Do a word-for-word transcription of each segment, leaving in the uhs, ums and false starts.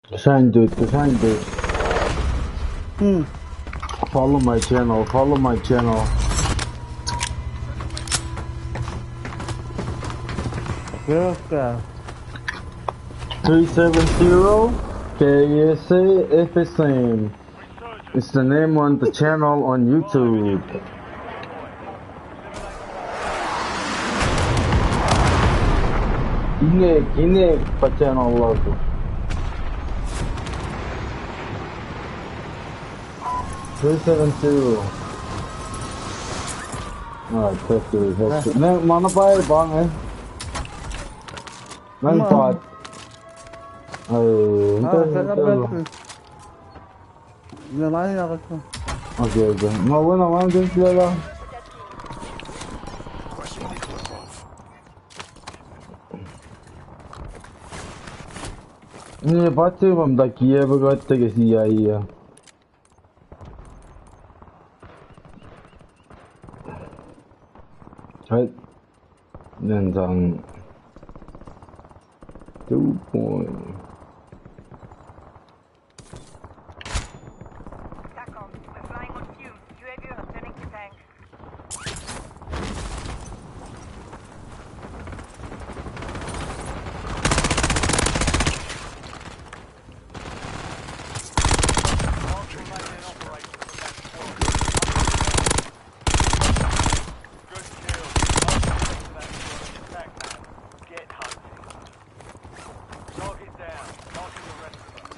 Kuh sacn, dude, kuh sacn, dude. Hmm. Follow my channel, follow my channel. Kuh, kuh. Three seven zero K S A F S M. It's the name on the channel on YouTube. Inek, inek pa channel luhk. Three seven zero. Alright, thank you, thank you. Na, ma na pa bang, eh? Nang pot. Oh, ah, ito, ito. Nga lain ako. Okay, okay. Nga wena wan din sila lang. Ni pati mam da kiye ba ka teke siya iya. Hai. Then down. Two point. Takom, we're flying on fumes. U A V returning to tank. Good kill. Get hunting. Target down. Marking the rest of them.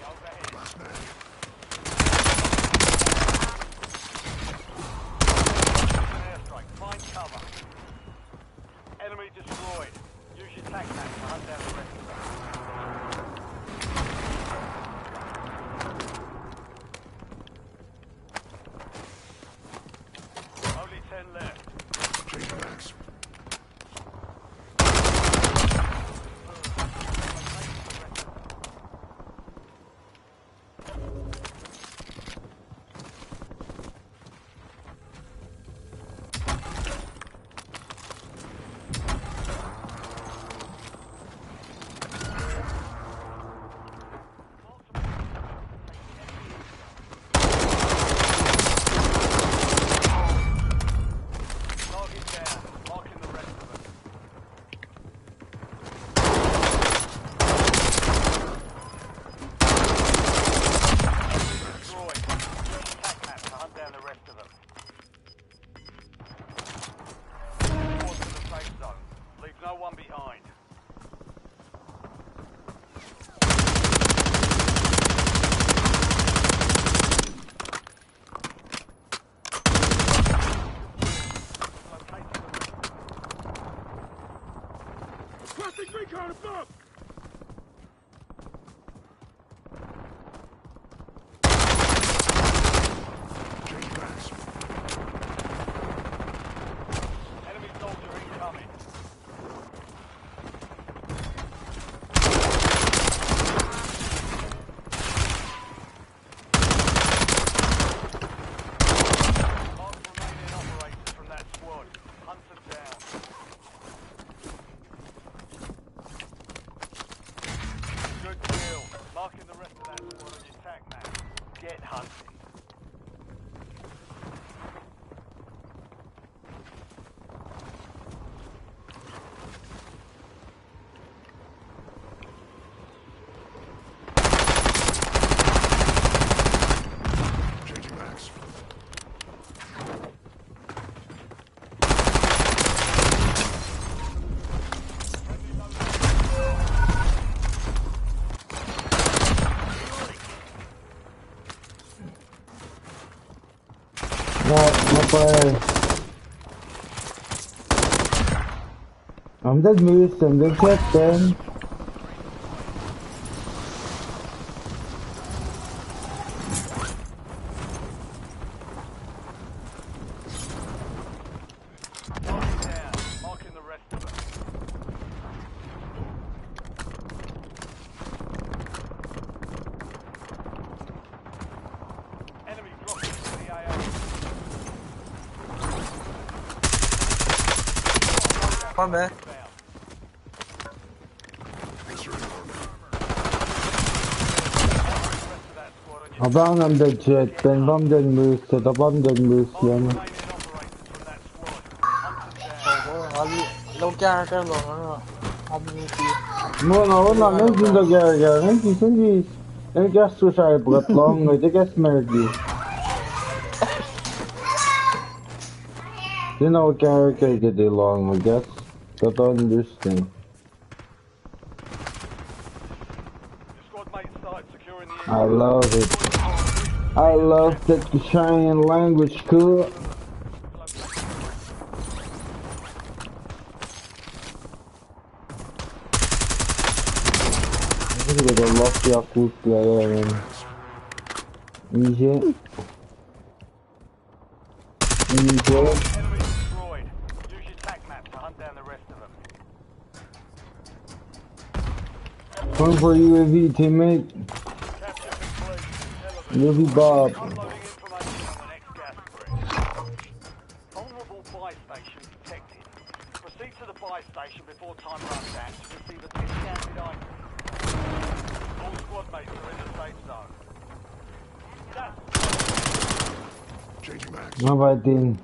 Overhead. Airstrike. Find cover. Enemy destroyed. Use your tac pack to hunt down the rest of them. Only ten left. Change backs. Target down. Marking the rest of them. Destroyed. Use the tac map to hunt down the rest of them. Squad to the safe zone. Leave no one behind. Located the rest of them. Requesting recon above! Enemy soldier incoming. Mark remaining operators from that squad. Hunt them down. Good kill. Marking the rest of that squad on your tac map. Get hunting. Changing mags. No, no play. I'm dead, Moose. I'm dead, Captain. Marking the rest of them. Enemy dropping into the A O. Come, man. Abang am dead shit, then bam dead moose, then bam dead moose, then. Low character lo, ano, ability. Mona, mona, ngan sin low character, ngan sin, ngan sin. Ngan gas su sai buat long, ngan gas merki. Sin low character ke de long, I guess. Don't understand. Your squad mate started securing the I love it. I love that Kashayan language, cool. Look at the lucky Yakut player, man. Easy. Easy. Enemy destroyed. Use your tac map to hunt down the rest of them. Come for U A V, teammate. U A V Bob. Vulnerable buy station detected. Proceed to the buy station before time runs out to receive a discounted item. All squad mates are in the safe zone. Changing mags. Nga ba din.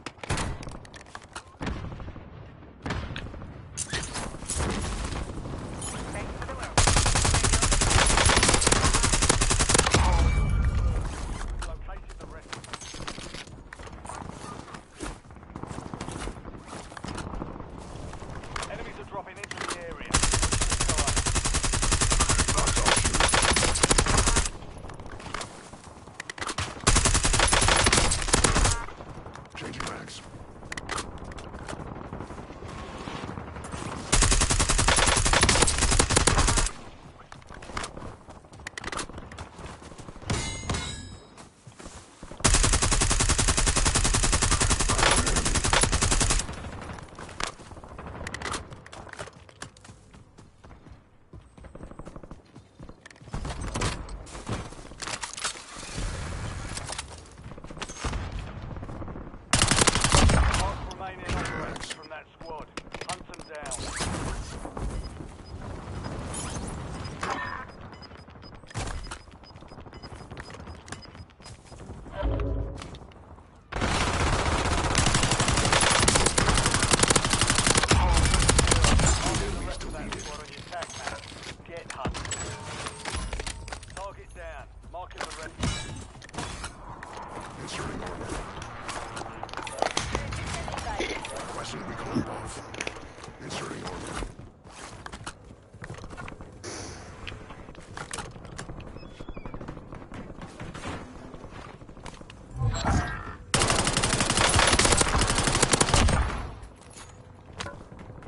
Enemies are dropping into the area. Changing mags. Mark remaining operators from that squad. Hunt them down. Get hunted. Target down. Marking the rest. Inserting armor. Requesting recon buff. Inserting armor.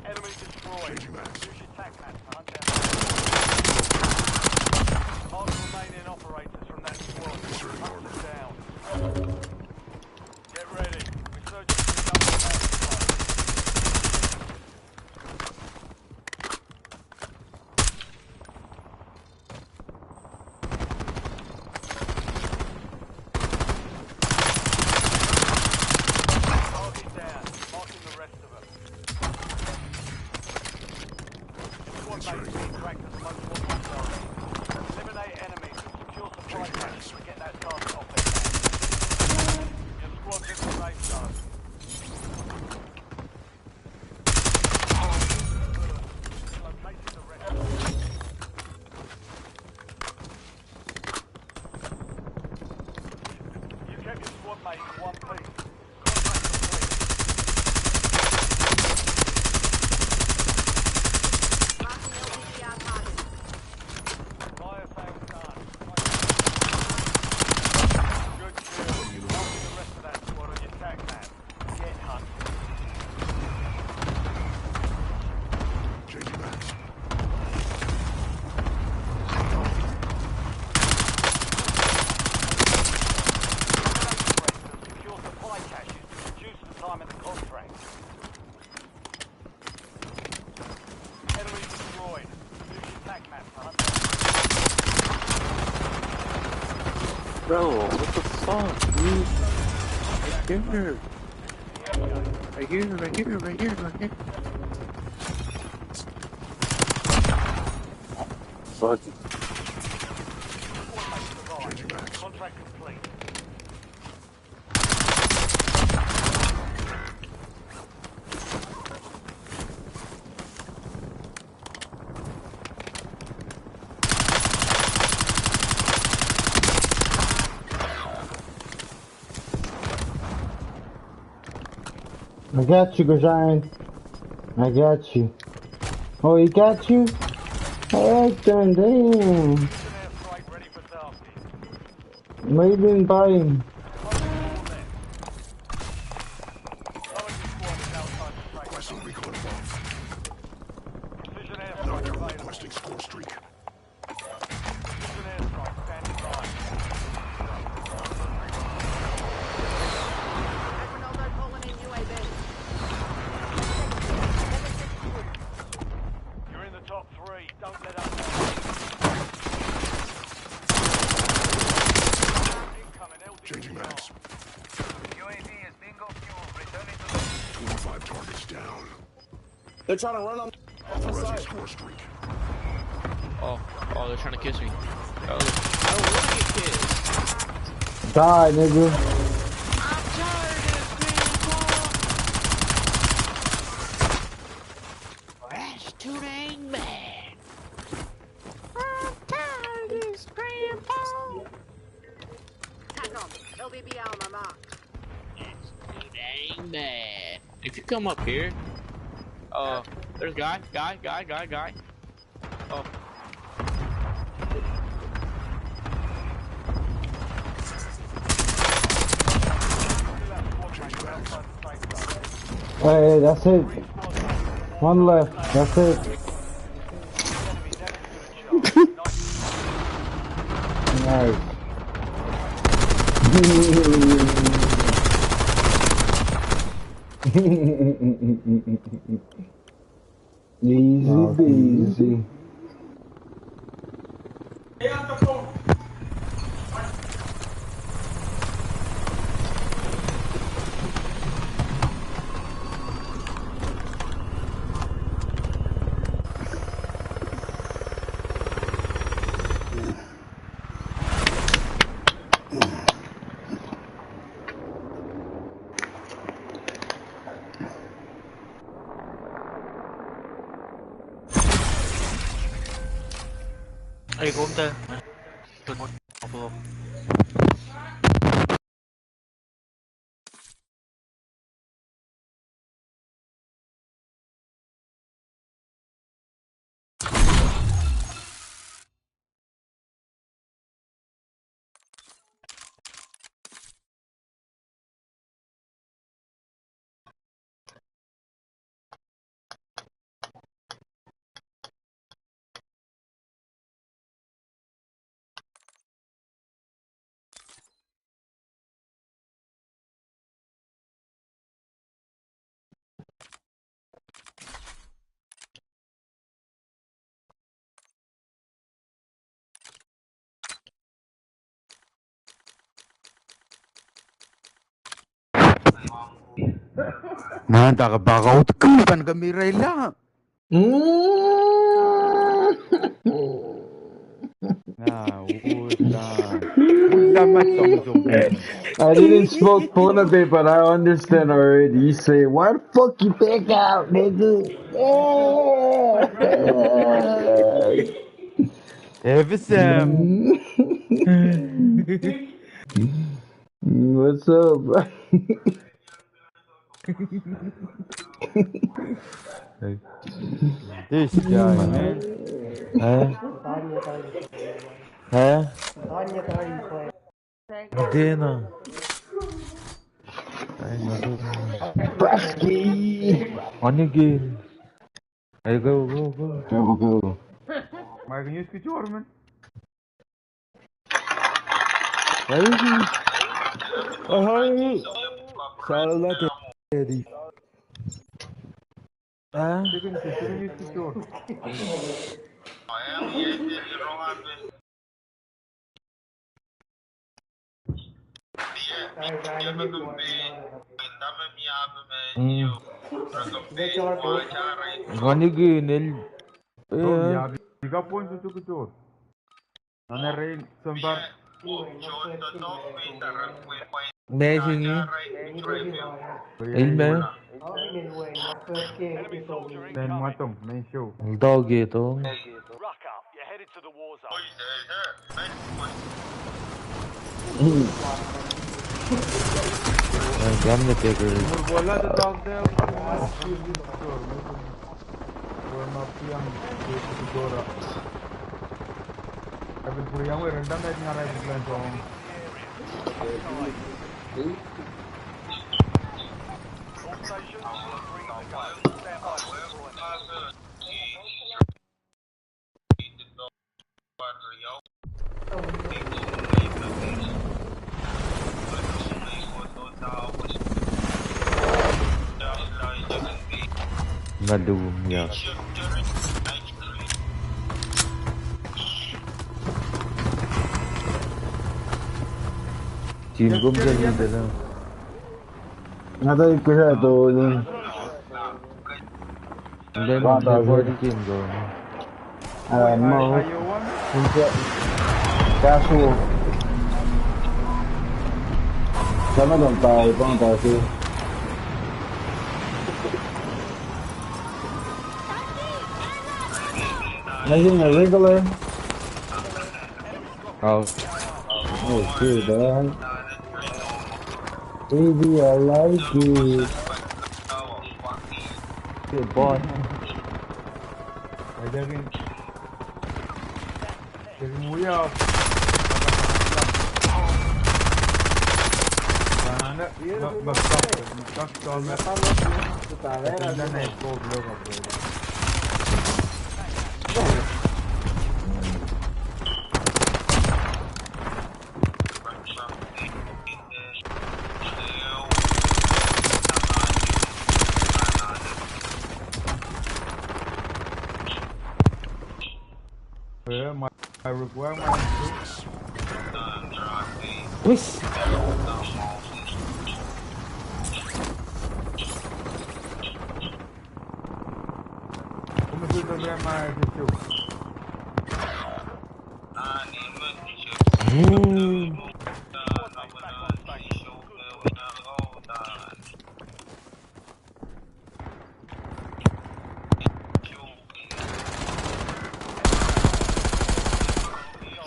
Enemy destroyed. Changing mags. Use your tac map to hunt down. Mark remaining operators from that squad. Hunt them down. Get ready. Resurgence is on the map. Target down. Marking the rest of them. Squad mates being tracked at the most wanted zone. Eliminate enemies and secure supply caches to get that target off their back. Your squad's in the safe zone. Located the rest of them. You kept your squad mate in one piece. Contract complete. Marking L P G R target. Fire sale done. Good kill. Marking the rest of that squad on your tac map. Get hunted. Changing mags. Secure supply caches to reduce the time in the contract. Enemy destroyed. Use your tac map to hunt. Bro, what the fuck, dude? Right here. Right here, right here, right here, right here. Fuck. I got you, Gajai. I got you. Oh, he got you? Alright then, damn. Maybe in buying. Requesting score streak. You're in the top three. Don't let up. Incoming L D. Changing mags. U A V is bingo fuel. Returning to the twenty-five targets down. They're trying to run on the side. Authorizing score streak. Oh, oh, they're trying to kiss me. Oh, I don't want to get kissed. Die, nigga. I'm tired of this, Grandpa. Crash to the man. I'm tired of this, Grandpa. Tack on. L B B L on my mark. Crash to the man. If you come up here, uh, there's guy, guy, guy, guy, guy. Oh. Hey, that's it. One left. That's it. Nice. Easy peasy. Ei, kom ta. Nga tak baka ut kempan kami rela. Mm. Ah, ulan. Ulan ma song song. I didn't smoke Ponape, but I understand already. You say, "Why the fuck you back out, nigga?" Yeah. Ever Sam. Mm. Mm, what's up, bro? This guy, man. Huh? Huh? Dinner. Brasky. On again. Hey, go, go, go. Go, go. Mark, can you speak to Ottoman? Where is he? Oh, how are you? Salah Teddy. Huh? Mm. Nga nigi nil. Eh. Ka point to tukutur. Nana rein sombar. Mesingi. Ilme. Main matong, main show. Dog itu. Jam ne peker. Mul bola the dog there. Warm up yang, Dora. I've been putting away random that nga rifle plan song. Nga doom, yeah. Team kom sa ni tala. Nga ta ikkusa to ni. Then the party team go. Ah, no. Kasu. Sana don tai pang ta si. Nasi na regular. Oh. Oh, shit, man. Baby, I like it. Good boy. Ay, taking, taking way up. Sana, ma-, ma-, ma-, Yeah, my, my requirement is Please. Come to the my issue.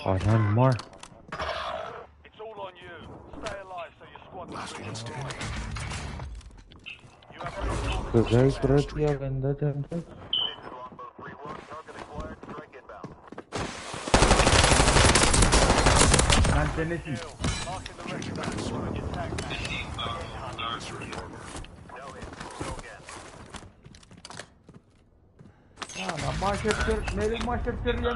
Oh, none more. Kagay prep ya kanda tempe. None Tennessee. Ah, na ma shifter, meac ma shifter ya.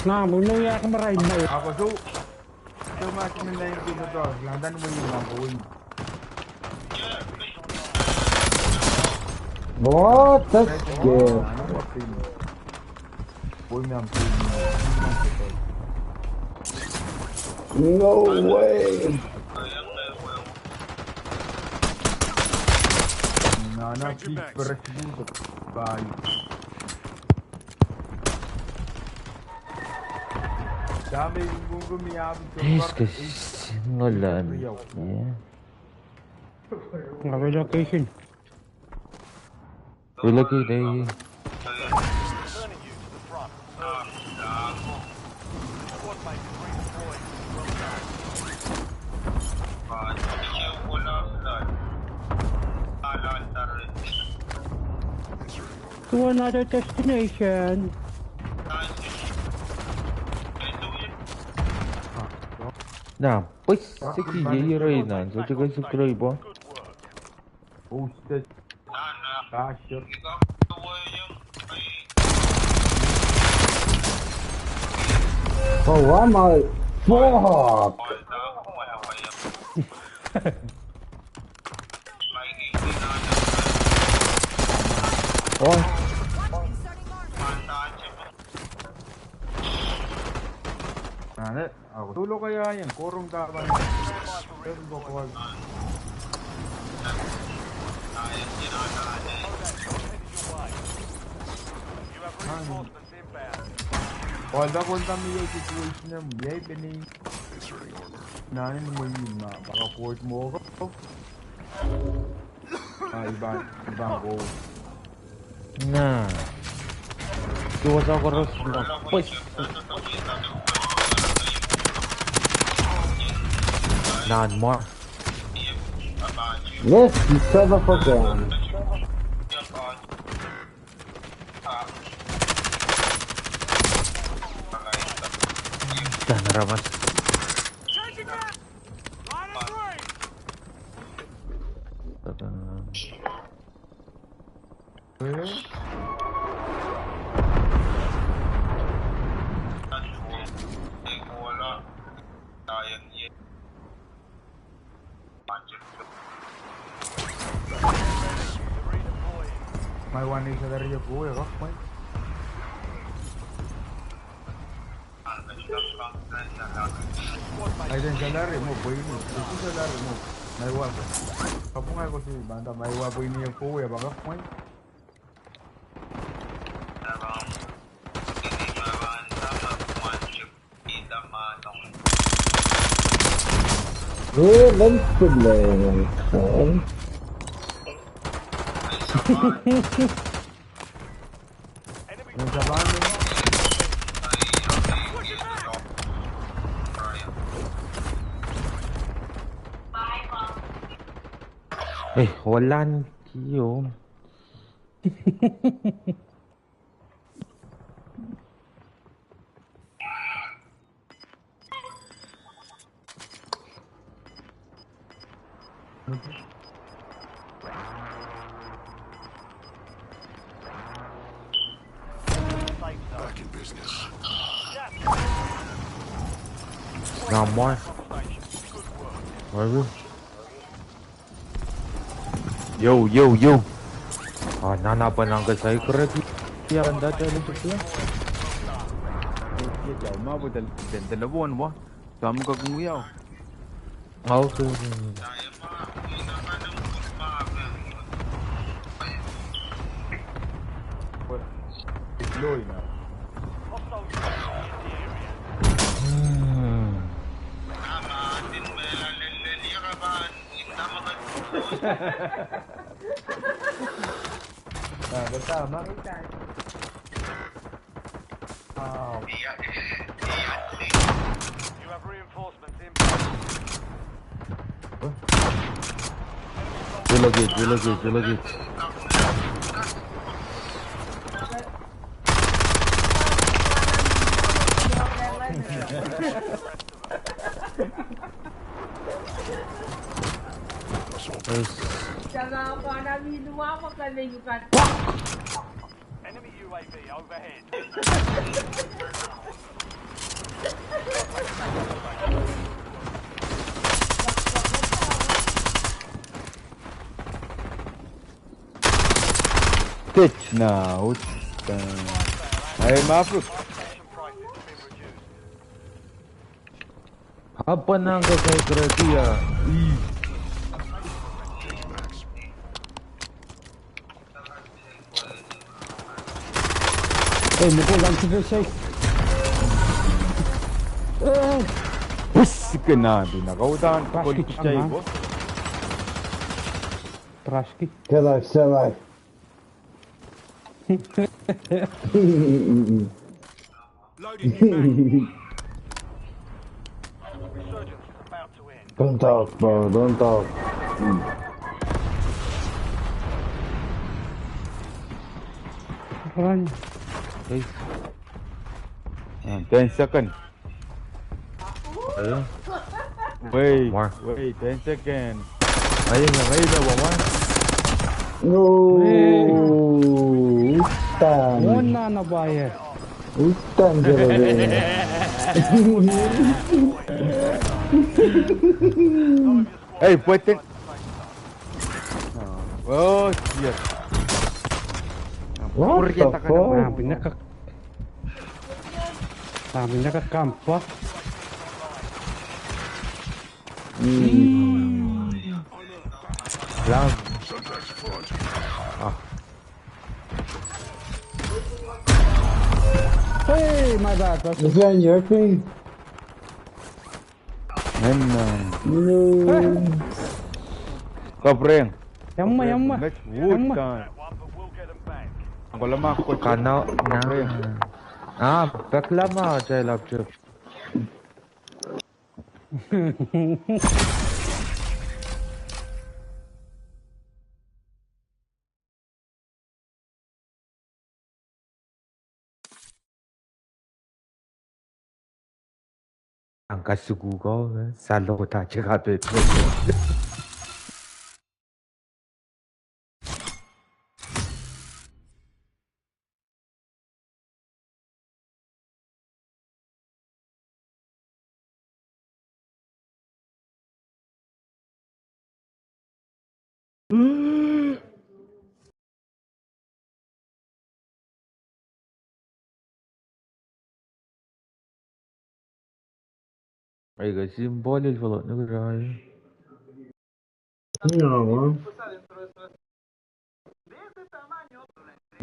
Na, mul ya ka marai na. Ako so, so ma kami na yung pinto, lantan mo yung mga gawin. What? That's good. No way. Yes, guys. Nga relocation. Relocating. To another destination. Na, pues, siki ye ye rai na, so chika sik rai ba. Boosted. Kasher. Oh, why am I? Fuck! Oh. Na ne, ako tulo kaya yen, korong tapan. Pepin kokoal. Kolda, kolda mi yai situation na mi yai peni. Na ni mwe in ma, baka port moko. Ah, iban, iban go. Na. Kiwa sa koros na. Push. Nan ma. Yes, you son of a gun. Tah, naramas. Nga wan eis salary ya kuh ya kak point. Ai ten salary mo point. Eis salary mo. Nga wan. Kapung ai ko si banta nga wan point ya kuh ya kak point. Eh, lens pun lens. Eh, walan kio. Back in business. Now more. Where are we? Yo, yo, yo. Ah, nana pa nang ka sai kra ki. Ya, anda ta lu tu. Ya, ma bu tel, tel, tel bon wa. Tam ka kung ya. Au tu. Deploy na. Hmm. Ah, betul, Mak. Wow. You have reinforcements inbound. Relocate, relocate, relocate. Enemy U A V overhead. Tech na, ut, uh, ai mafuk. Apa nang ka sai kra ki ya. Ei, mukul lang super safe. Eh. Pus, kena di na kau dan. Trash kit. Trash kit. Stay alive, stay alive. Loading new mag. Resurgence is about to end. Don't talk, bro. Don't talk. Run. Hey. Yeah, ten seconds. Wait, wait, ten seconds. Ayun na, ayun na, baba. No. Utan. One na na ba ya. Utan jere. Hey, pwete. Oh, shit. What the fuck? Pinaka. Kami nakakampa. Lam. Ah. Hey, my bad, bro. Is that your thing? Ngen, uh, no. Kapreng. Yamma, yamma. Next wood time. Ang kolama ko. Kana, na. Ah, paklama, jai laptop. Ang kasuku ko, eh, sa lota chika pe. Ai, ka simple el follow na kurai. Yawa.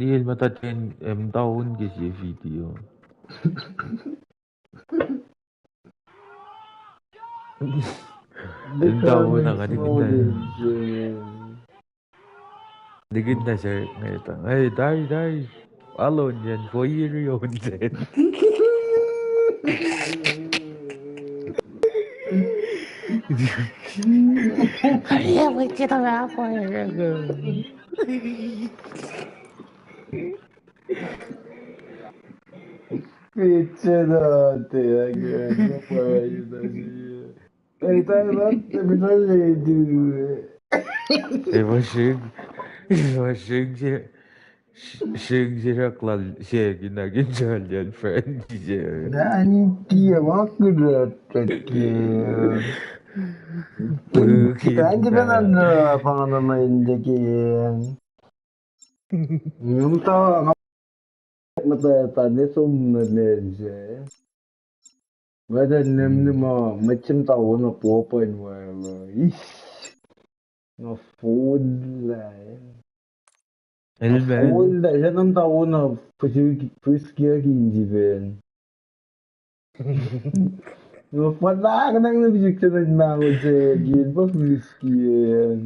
Nil mata ten em taun ke sie video. Em taun na kani kita. Nikin na se ngeta. Ai, dai, dai. Alon yan, foiri on sen. Ai, ya, wait, kita ma foiri. Picture na te, ya, ya, ya, ya, ya. Ei, talan, talan, talan, talan. Eva Singh, Eva Singh se, Singh se rak lal se kinakin salian friend se. Dan tia ma kurat ke. Bukin dan. Dan tia na pangana main deke. Ngam ta, ngam ta, ta ne som na ne se. Wada nem ne ma, macam ta wona popen wala. Ish. Nga fold la. Elmen. Fold la, sa nam ta wona first gear ki injiven. Nga pala ka nang na bisik sa na mango se, gin pa first gear.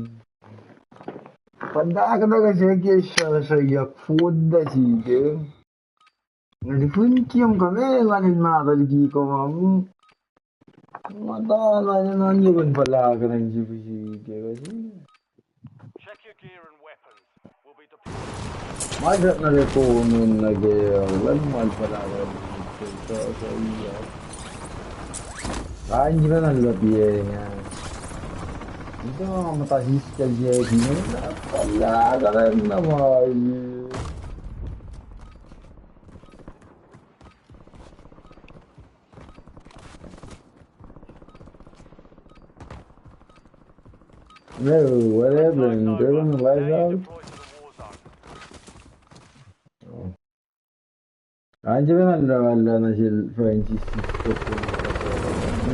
Pala ka nang ka se ke sa, sa yak fold la si ke. Nga di fun kiam ka me nga nin mata liki ko ma. Mata na nin an yokun pala ka nang si pisi ke ka si. Check your gear and weapons. We'll be deploying. Ma jat na le ko nun na ke, lan mal pala ka nang si ke ka sa iya. Kain kita na luhpiye nga. Ito nga mata his ka je kine na pala ka na ma. No, what happened? They're gonna light out? Oh. Anjena lala na sil Francis.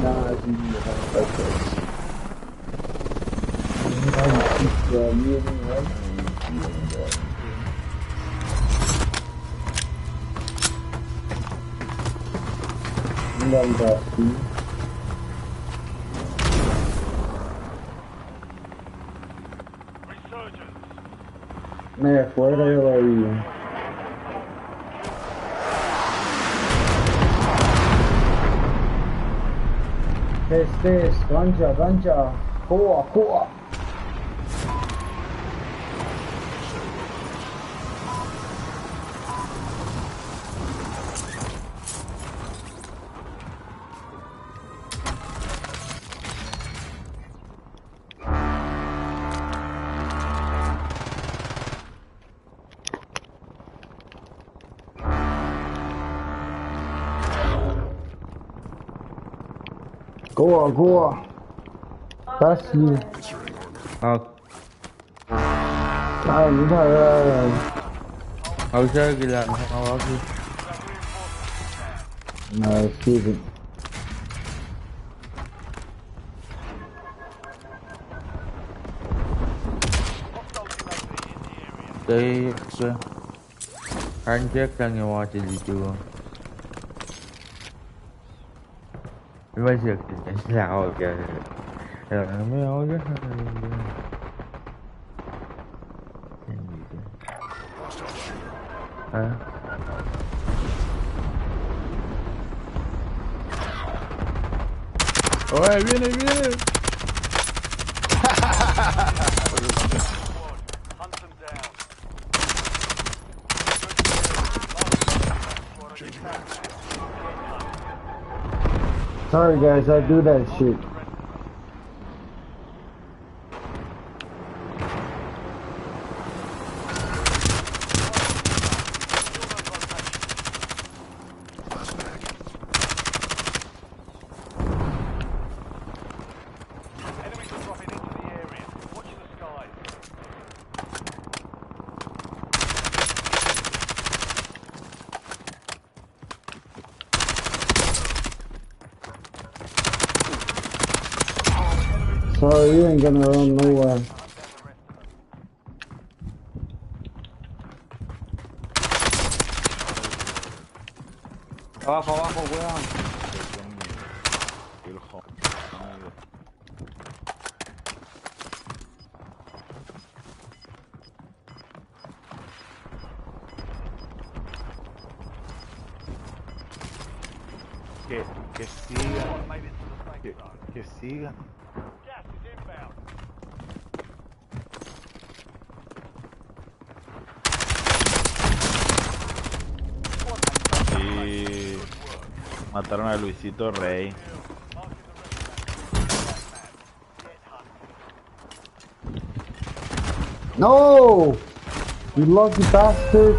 Na sil Francis. Resurgence. Meac, fuhre tari. Test, test, kansa, kansa. Koa, koa. Koa, koa. Pass me. Ak. Ah, mida, ah. Aku sa kila, aku. Nice, keep it. They, uh, aren't you telling me what to do? It was just, it's not all good. Uh, I mean, all good. Huh? Ой, вини, вини! Sorry guys, I do that shit. Enemies are dropping into the area. Watch the skies. Sorry, you ain't gonna run nowhere. Off, off, off, where? Ke, ke siga. Ke, ke siga. Eh, mataron Luisito Rey. No! You lucky bastard!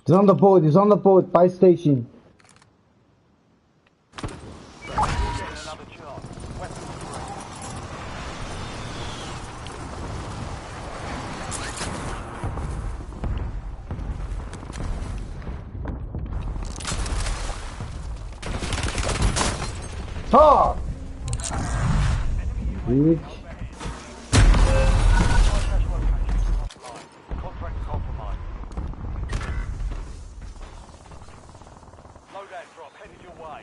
He's on the boat, he's on the boat, by station. Ha! Bitch. Contract compromised. Loadout drop headed your way.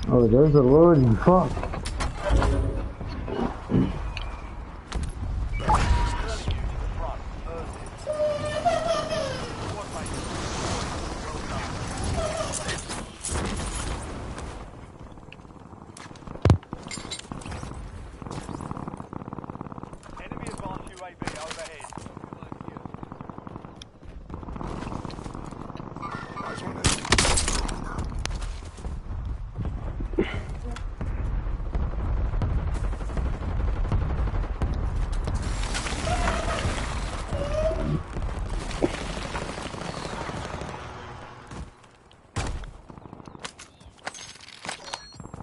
Oh, there's a loading. Fuck. Enemy advanced U A V overhead.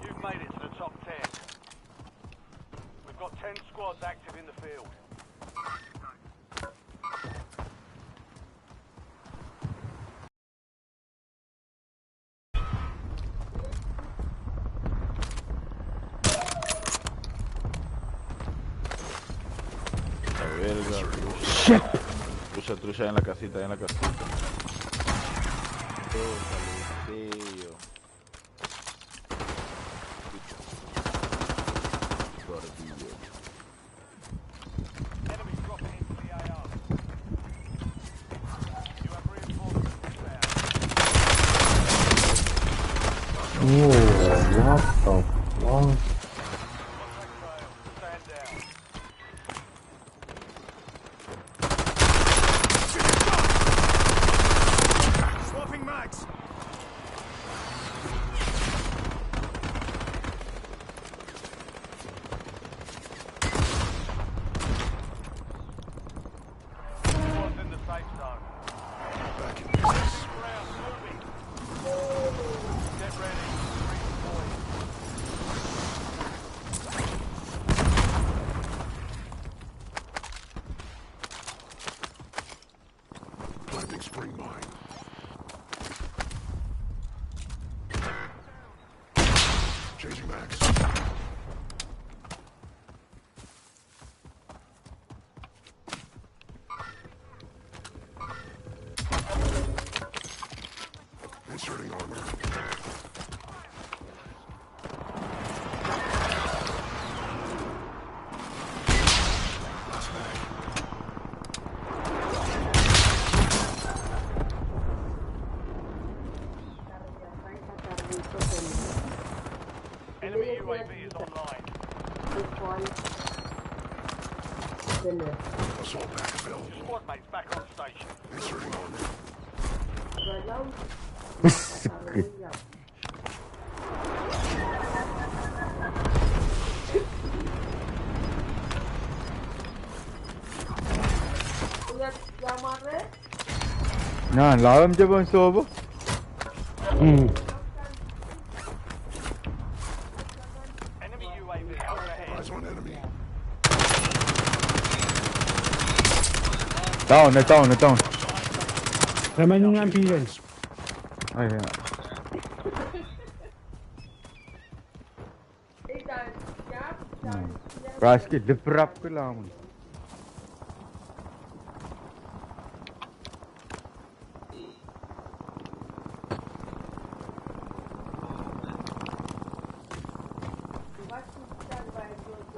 You've made it to the top ten. We've got ten squads active in the field. Shit! Trusha, trusha, en la casita, en la casita. Tío, saludos, tío. Gordillo. Enemy dropping into the A R. You have reinforcements inbound. Oh, what the fuck? Contract failed. Stand down. Swapping mags! Squad's in the safe zone. Back in business. Enemy U A V is online. Assault backfill. Squad mates back on station. Inserting order. Na, lahlmwetmwet sobo. Hmm. Enemy U A V overhead. Eyes on enemy. Down, eh, down, eh, down. Taman nga pilen. Ai, ya. Hmm. Braske, liprap ke lamun.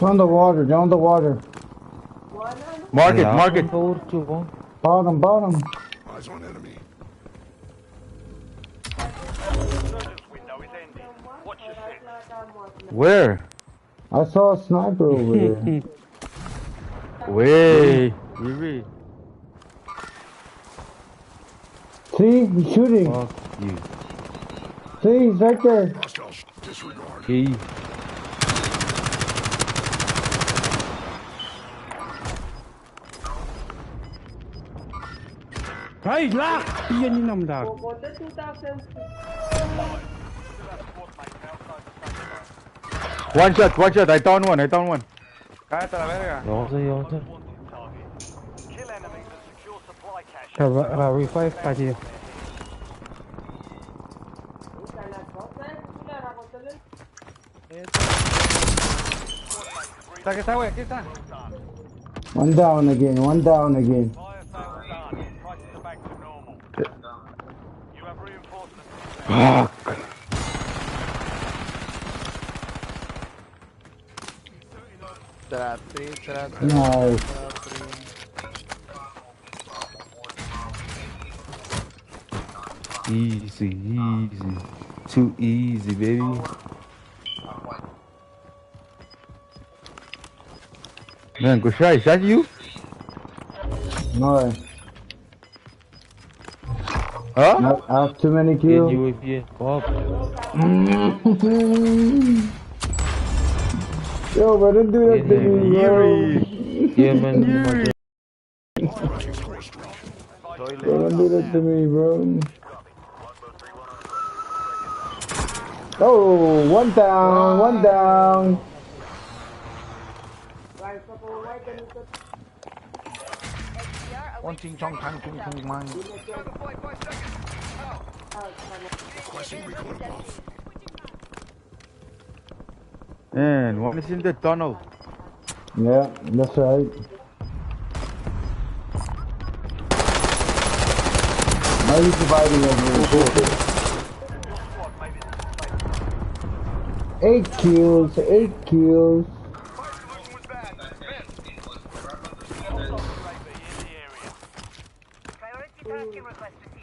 Down the water, down the water. Mark it, mark it. Bottom, bottom. Eyes on enemy. Where? I saw a sniper over there. Wait, wait, wait. See, he's shooting. Fuck you. See, he's right there. Hey. Kai, lah! Ian in nam dak. One shot, one shot. I down one, I down one. Kai, tara, where? Yose, yose. Ka, uh, revive ka di. One down again, one down again. Fuck. Three, three, three, nice. Three. Easy, easy. Too easy, baby. Man, Kushai, is that you? No. Huh? I, I have too many kills. Yuri. Yo, bro, don't do that to me, bro. Yeah, man. Yuri. Bro, don't do that to me, bro. Oh, one down, one down. One ting chong tang ting ting mang. And one is in the tunnel. Yeah, that's right. Now he's surviving over here. Eight kills, eight kills.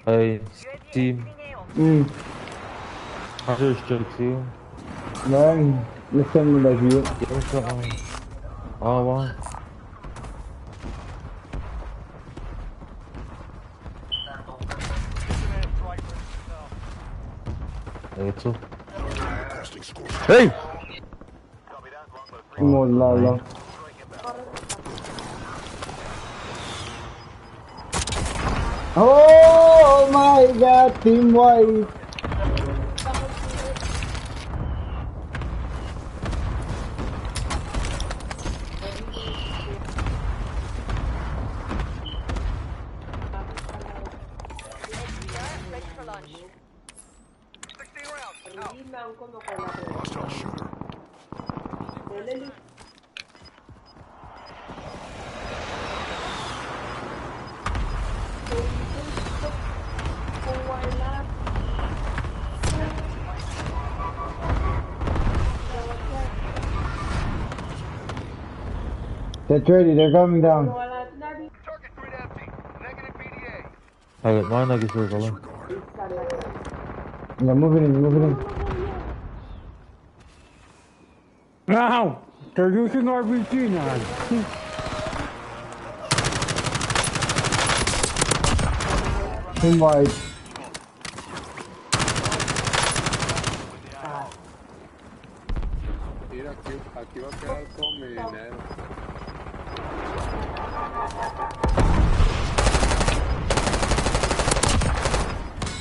Hey, team. Mm. How's your streak, team? Man, listen me like you. Yes, uh, oh, wow. Hey, two. Hey! Team one, la, la. Oh my God, team white. Ready for launch. Hostile shooter. Get ready, they're coming down. Target grid empty. Negative B D A. Target, ma na ke circle, eh? Yeah, moving in, moving in. Ow! They're using R P G now. Team wipe. Mira, aquí, aquí va a quedar todo mi dinero.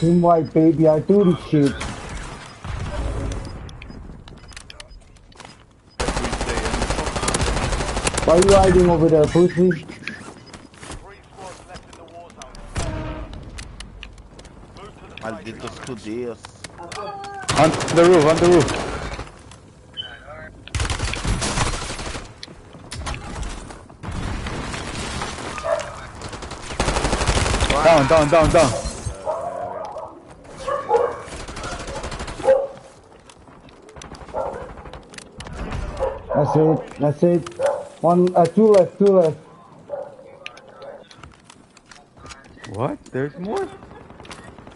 Team wipe, baby, I do this shit. Why you hiding over there, pussy? Malditos judíos. On the roof, on the roof. Down, down, down, down. That's it. That's it. One, uh, two left, two left. What? There's more?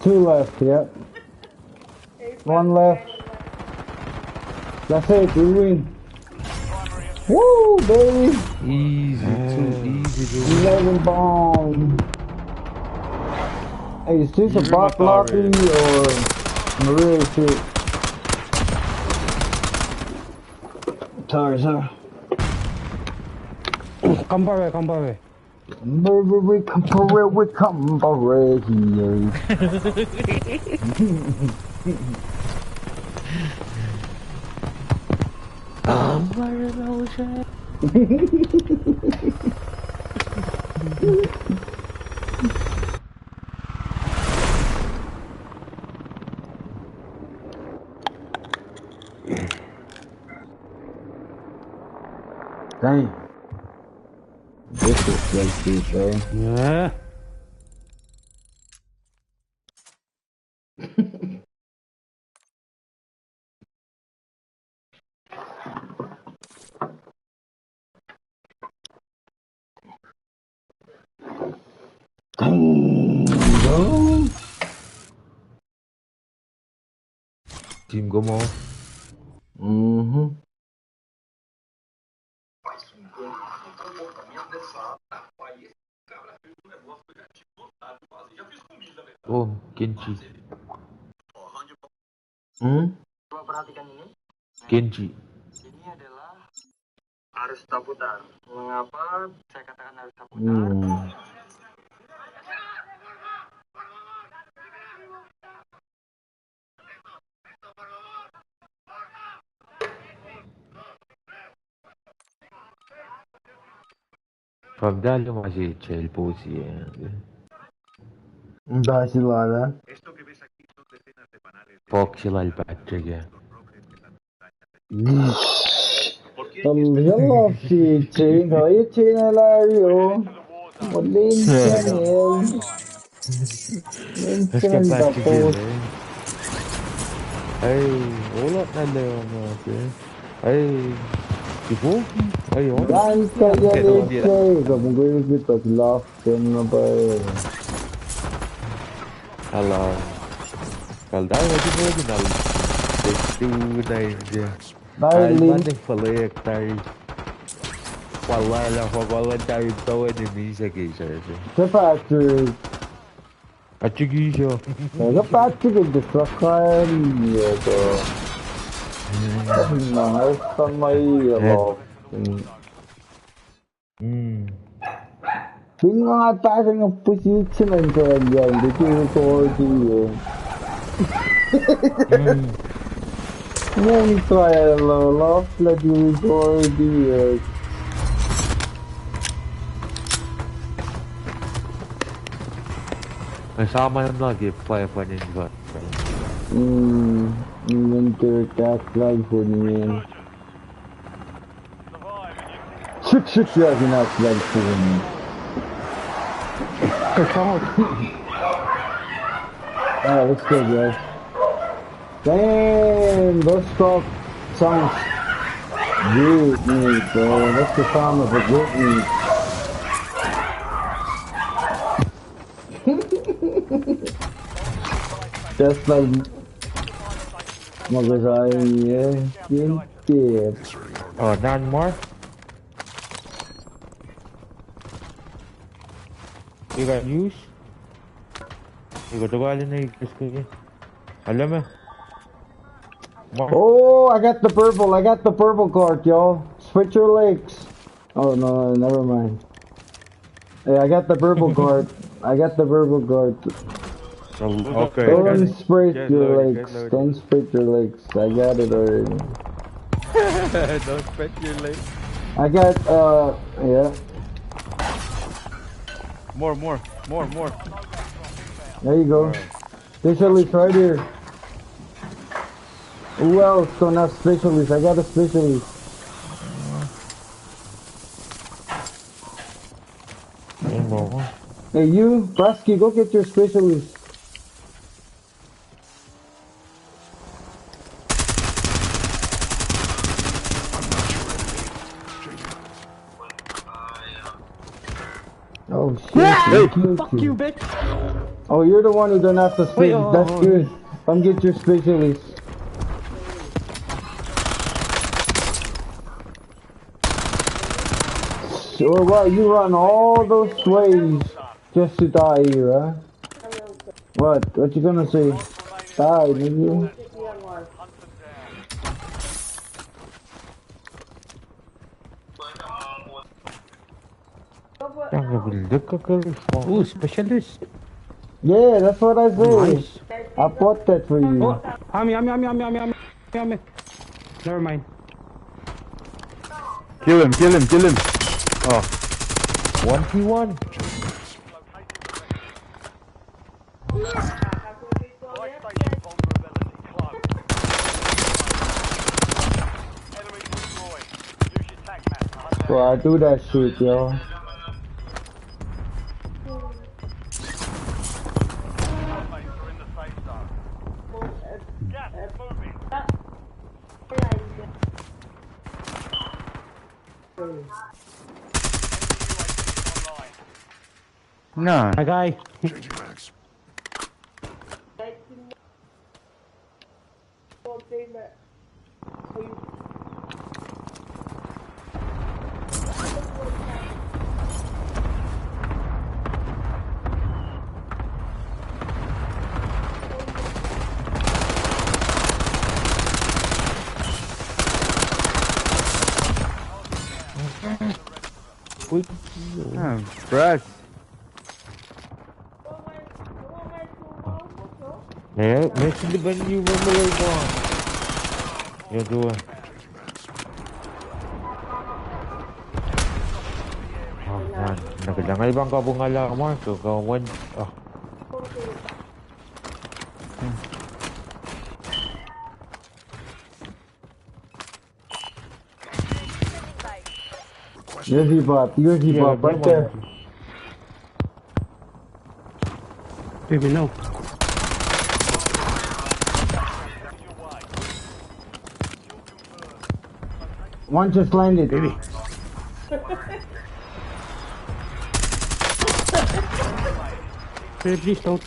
Two left, yep. One left. That's it, we win. Woo, baby! Easy, too easy, dude. Eleven bomb. Hey, is this a bot lobby or real shit? Sorry, sir. Come by way, come by way. Come by way, come by way here. Come by way, Moshe. Dang. This is like this, bro. Yeah. Dang, bro. Team go mo. Mm-hmm. Oh, Genji. Hmm? Genji. Harus taputar. Mengapa saya katakan harus taputar? Hmm. Pahpah, ma se sel pusi, eh. Nta sila na. Pok sila el Patrick, eh. Tam yellow si chain, oh, ye chain ala rio. What name channel? Name channel da po. Hey, ola na le ma se. Hey, ipo? Hey, ola. Lan ka ya le se, ka mungkin kita love them na pa. Ala. Kal dai na ipo kita. Testu na inje. Nai, Alman link. Falayak tari. Wala la, wala tari tawe ni misa ke sa. Ke Patrick. Patrick isio. Ke Patrick ke destruction ya to. Na, sama ya lo. Hmm. Ping nga pasang a position and so again, the two authority. Hmm. Ngan try a lo, lo, bloody authority. Nga sama na ke five one in God. Hmm. Winter attack life on me. Six six, yeah, in that life on me. Alright, let's go, guys. Damn, those stuff sounds good, mate, bro. That's the sound of a good meat. Just like Mukul sain ye, kin kep. Oh, nan mar. You got news? You got the guy in the, just kidding. Aleme. Mar. Oh, I got the purple. I got the purple card, y'all. Spread your legs. Oh no, never mind. Hey, I got the purple card. I got the purple card. So, okay. Don't spread your legs. Don't spread your legs. I got it already. Don't spread your legs. I got, uh, yeah. More, more, more, more. There you go. Alright. Specialist right here. Who else don't have specialist? I got a specialist. Hey, you, Brasky, go get your specialist. Oh shit, he killed you. Fuck you, bitch. Oh, you're the one who don't have to speak. That's good. Come get your specialist. So what, you run all those ways just to die here, huh? What? What you gonna say? Die, nigga. Ooh, specialist. Yeah, that's what I say. Nice. I bought that for you. Oh, army, army, army. Never mind. Kill him, kill him, kill him. Oh. One v one. Bro, I do that shit, yo. Nah. Hi, guy. Ah, bruh. Eh, mesin depan you member ba. Ya tu. Ah, man. Nakal nga ibang kabung ala ma, so ka wan. Ah. U S B pop, U S B pop, right there. Baby, no. One just landed. Baby. Baby, please don't.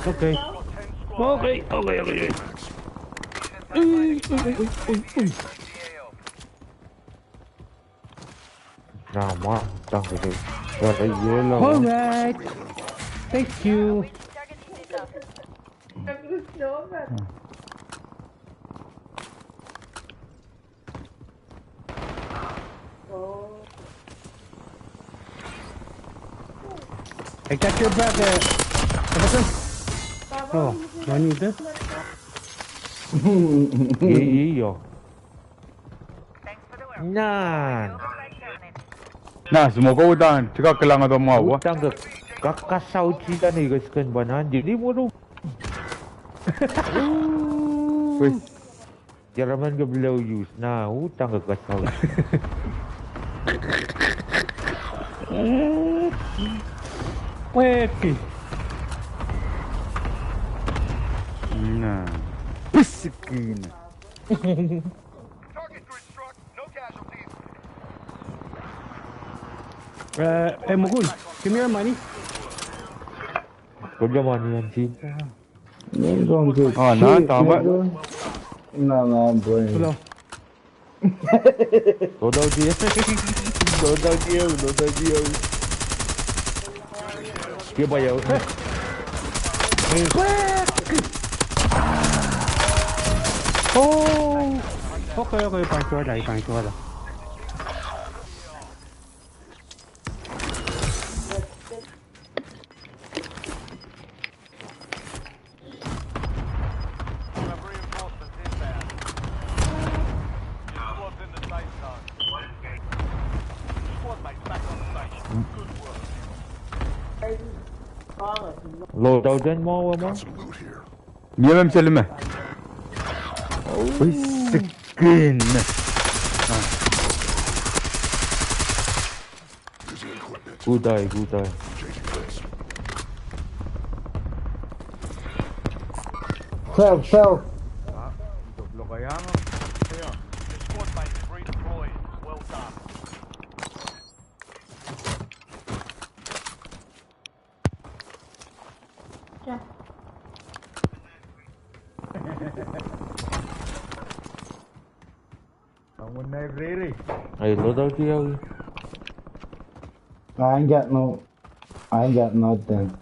Okay. Okay, okay, okay. Uy, uy, uy, uy, uy. Nah, ma, thank you. Alright. Thank you. I got your back, uh, Everton. Oh, do I need this? Ye, ye, yo. Nah. Nah, smoke utan. Chika kelang ato ma wa. Utang ke kakasau chita ni kaskan banan. Jadi mulu. Wih. Jaraman ke below use. Nah, utang ke kasau. Weki. Nah. Pisikin. Uh, hey, Mukul, give me your money. Kulo money an si. Ngan gong ke. Ah, na, tama. No, no, I'm playing. Hello. Loadout here. Loadout here, loadout here. Ke pa yau. Oh. Okay, okay, pain kuhtuh, pain kuhtuh. Loadout an ma, ma. Got some loot here. Niye mem selime. Oi, sikin. Using equipment. Good eye, good eye. Changing mags. Sell, sell. Squad mate is redeploying. Well done. Someone knife ready. Hey, loadout here. I ain't got no, I ain't got nothing.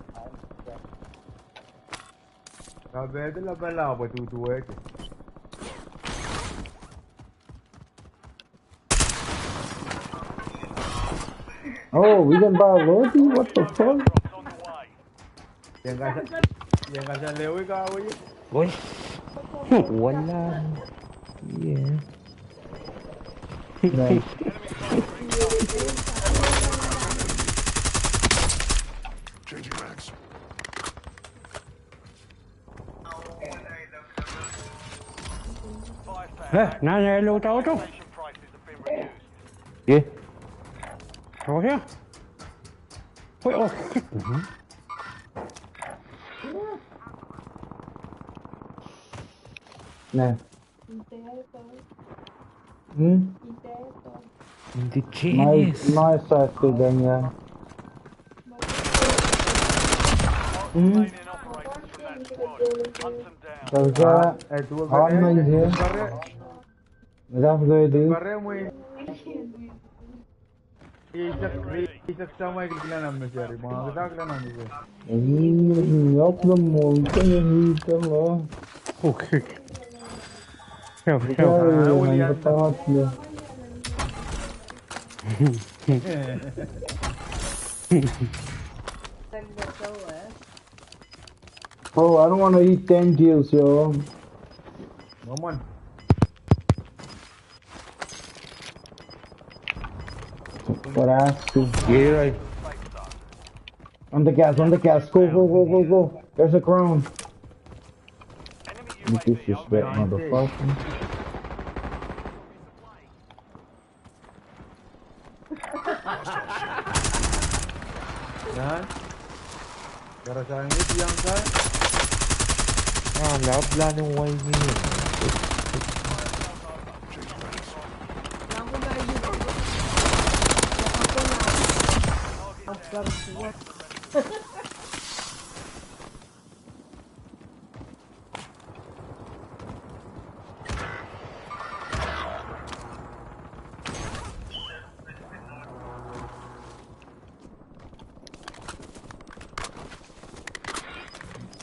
Ka betul lah pala apa tutu eh. Oh, we didn't buy a Lodi? What the fuck? Yang ka sa, yang ka sa lewi ka, oi. Oi. Wala. Yeah. Nice. Changing mags. Eh, na, na, loadout. Ye. Oh, yeah. Wait, oh, shit. Mhm. Nah. Hmm? Indigenous. Nice, nice, uh, still down here. Hmm? There's, uh, armor here. That's good, dude. Isak, isak sama ikil kila nam mesari, ma kita kila nam mesari. Ini, ini, apa mau kita yang kita lah. Okay. Siap, siap. Kita yang kita lah. Oh, I don't wanna eat ten kills, yo. Come on. What ass? Yeah, right. On the gas, on the gas. Go, go, go, go, go. There's a crown. You disrespect motherfucker. Yan. Gara sa ngit yang sa. Ah, lap la nung wai ni.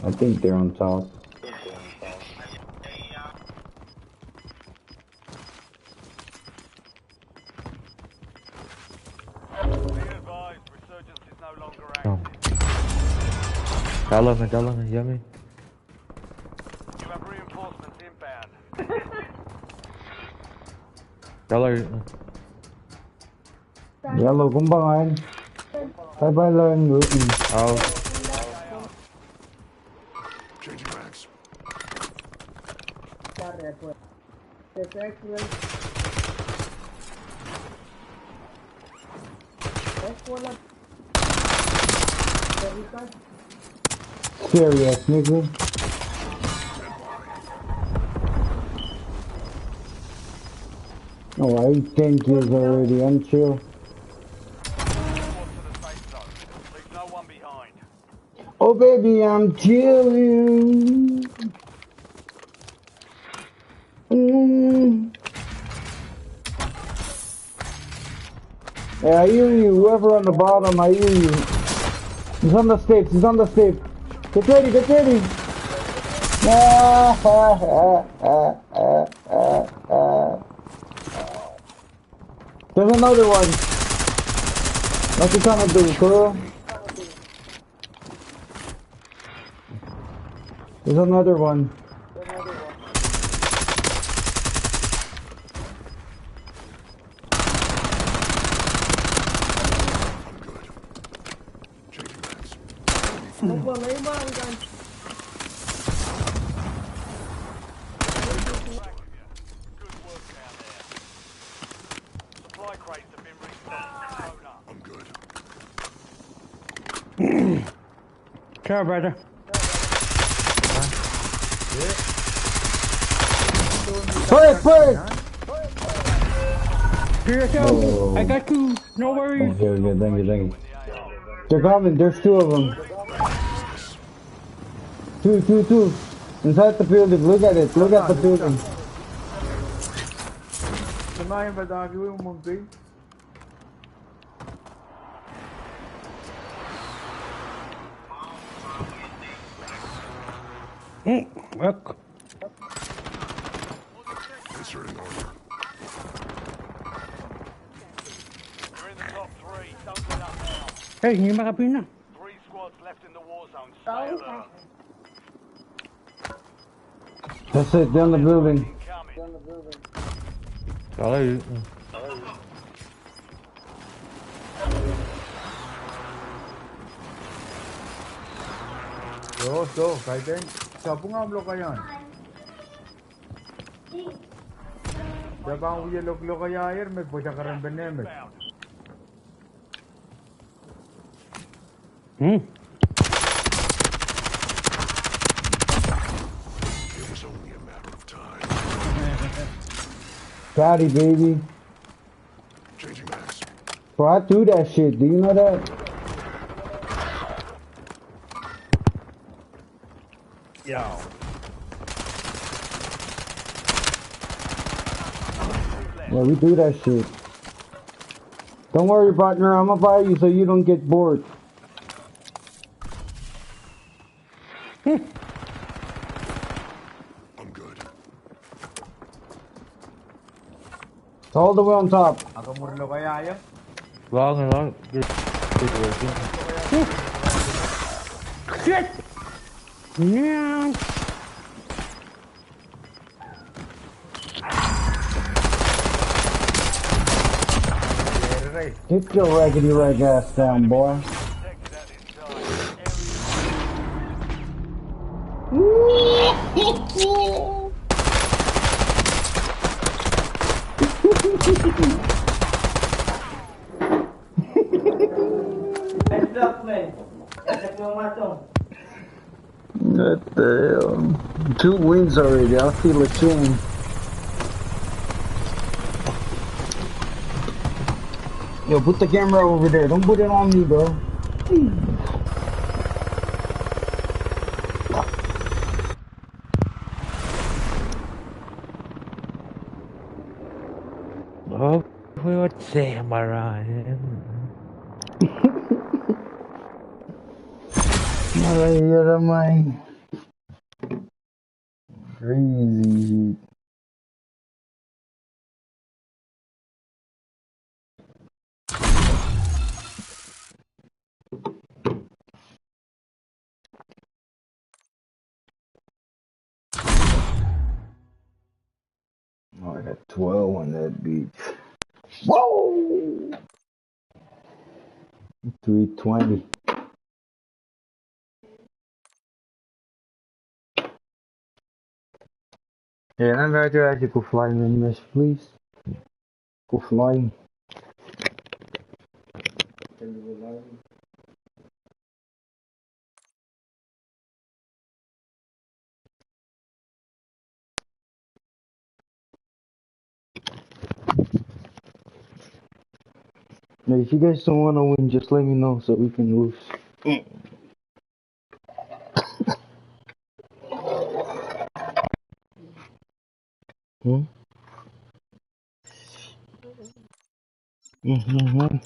I think they're on top. Be advised, resurgence is no longer active. Dalam, dalam, yummy. You have reinforcements inbound. Dalam. Yellow, come behind. Bye bye, learn routine. Out. Changing mags. Serious, nigga. Oh, I ate ten kills already. I'm chill. Oh, baby, I'm chilling. Mm. Yeah, I hear you. Whoever on the bottom, I hear you. He's on the steps. He's on the steps. Get ready. Get ready. Ah, ah, ah, ah, ah, ah, ah. There's another one. What you trying to do, bro? There's another one. Supply crates have been restocked. Soda. I'm good. Ciao, brother. Put it, put it! Do yourself. Oh. I got you. No worries. Okay, okay, thank you, thank you. They're coming, there's two of them. Two, two, two. Inside the building, look at it, look at the building. Tonight, but dog, you won't be. Mm, fuck. Hey, ni makapina. Three squads left in the war zone. Stay alert. That's it, down the building. Incoming. Alright. Yo, so, kaiten, sapung am lokayan. Sapung uye lok lokayan, me boja karan benemet. Hmm? It was only a matter of time. Fatty, baby. Changing mags. Bro, I do that shit. Do you know that? Yo. Well, we do that shit. Don't worry, partner. I'ma buy you so you don't get bored. I'm good. All the way on top. Ako murlo kaya ya? Wrong, wrong. Good, good working. Shit! Man! Get your raggedy rag ass down, boy. Heads up, man. Heads up, no matter. What the hell? Two wins already. I feel a change. Yo, put the camera over there. Don't put it on me, bro. Oh, what say, Mariah? Mariah, you're mine. Crazy shit. Oh, I got twelve on that beach. Whoa! Three twenty. Yeah, I'm right there. I could go flying in this, please. Go flying. Now, if you guys don't want to win, just let me know so we can lose. Hmm? Mhm.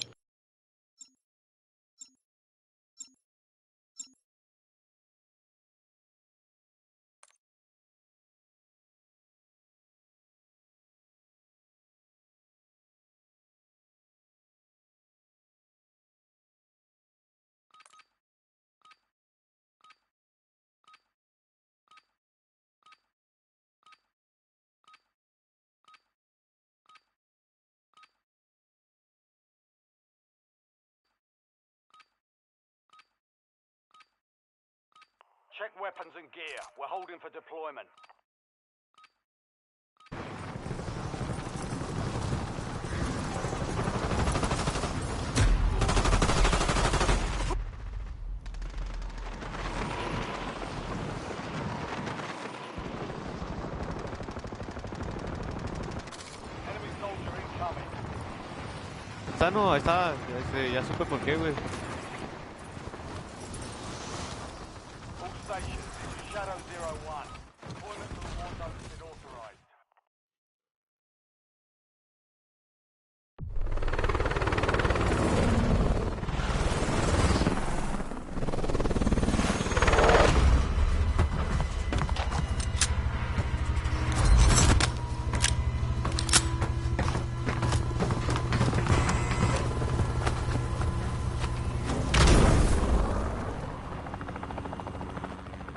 Check weapons and gear. We're holding for deployment. Enemy soldier incoming. Sano, ahta, ese, ya supe por qué, güey. All stations, this is Shadow zero one. Deployment to the war zone has been authorized.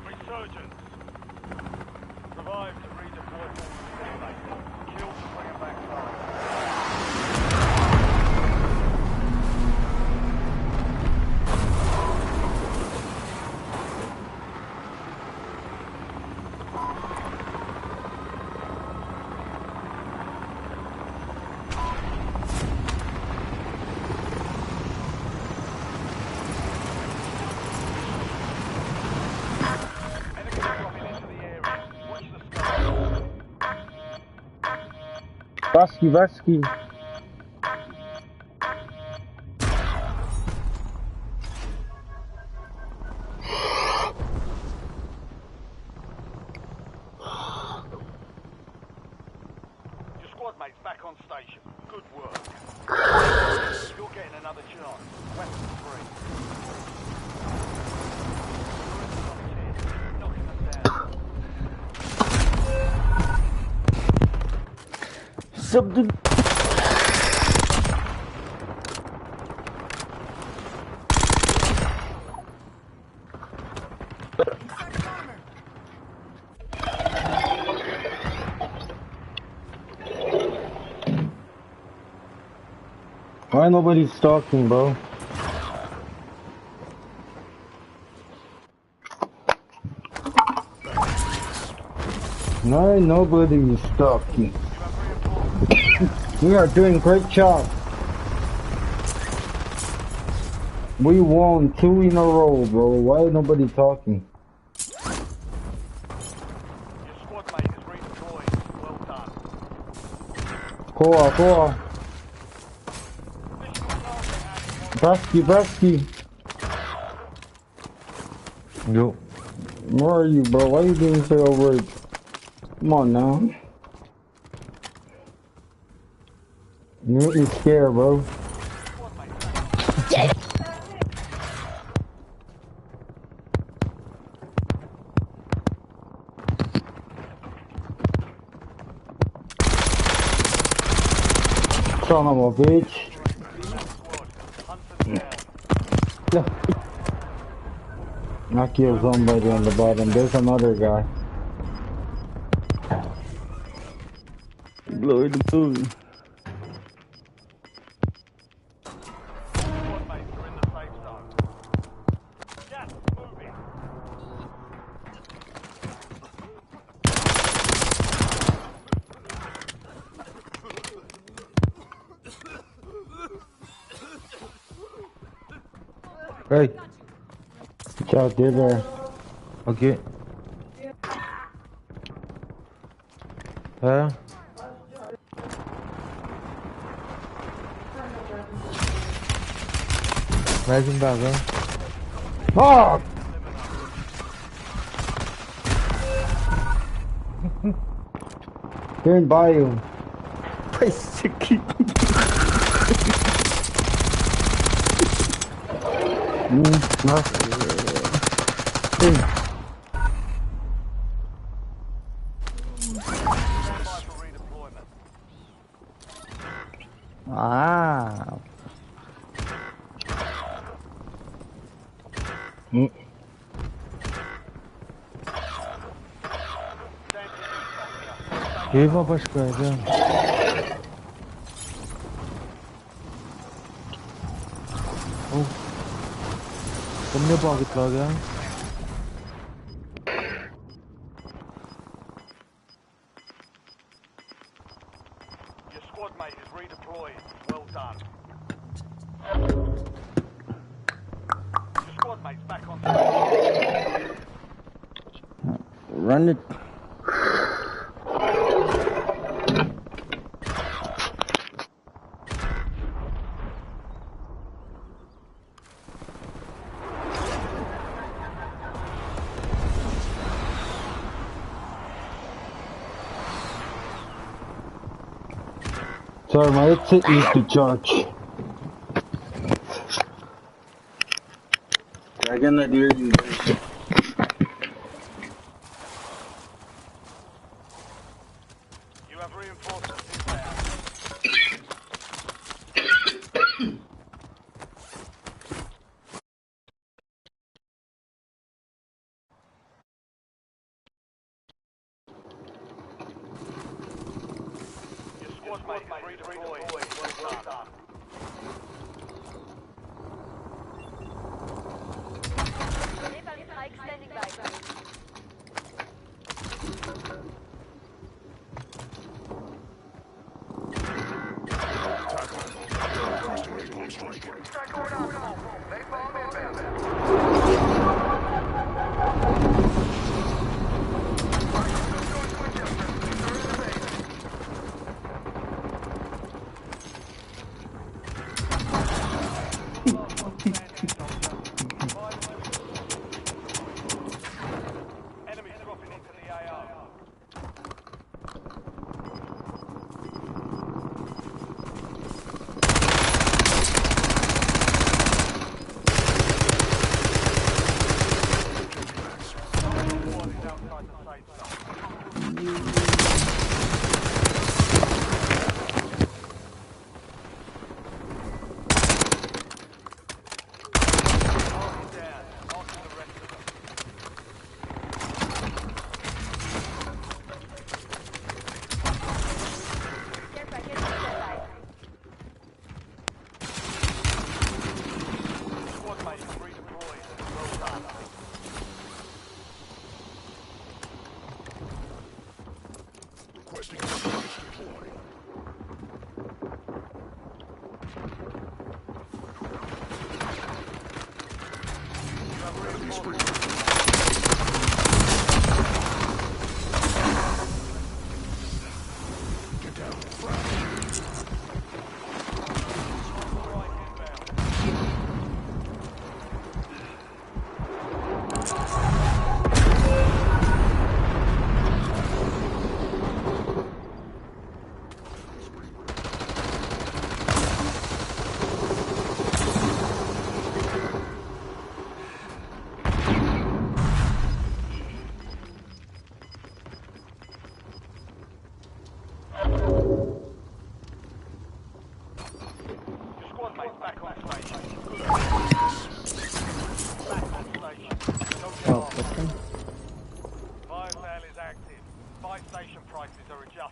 Resurgence. Survive to redeploy forces to the base. Kill to bring 'em back home. Баски, баски. Your squad mate's back on station. Good work. You're getting another chance. Weapons free. Knocking them down. Subdue. Why nobody's talking, bro? Why nobody is talking? We are doing great job. We won two in a row, bro. Why nobody talking? Your squad mate is redeploying. Well done. Коа, коа. Баски, баски. Yo. Where are you, bro? Why you being so over? Come on now. You make me scared, bro. Son of a bitch. I killed somebody on the bottom. There's another guy. Glory to God. Hey. Watch out, they're there. Okay. Huh? Rising back, huh? Fuck! They're in bayou. Sick. Mm, nice. Hey. Ah. Mm. Keva paska ka. Oh. Kom ne pocket log ah. Your squad mate is redeployed. Well done. Your squad mate's back on. Run it. Sorry, my headset needs to charge. I cannot hear you. You have reinforcements inbound. Your squad mate is redeployed. Well done. Napalm strike standing by. Enemies dropping into the A O. Requesting a flash deploy. Get down. Flash. Your squad mate's back on station. Back on station. Don't get lost. Oh, okay. Buy sale is active. Buy station prices are adjusted.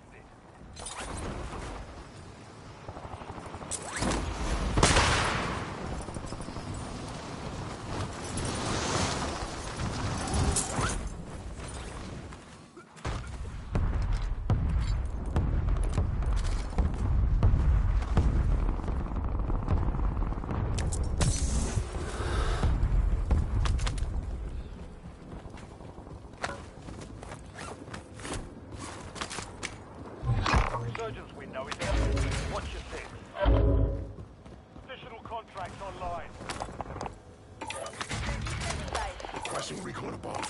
Resurgence window is ending. Watch your six. Additional contracts online. Requesting recon above.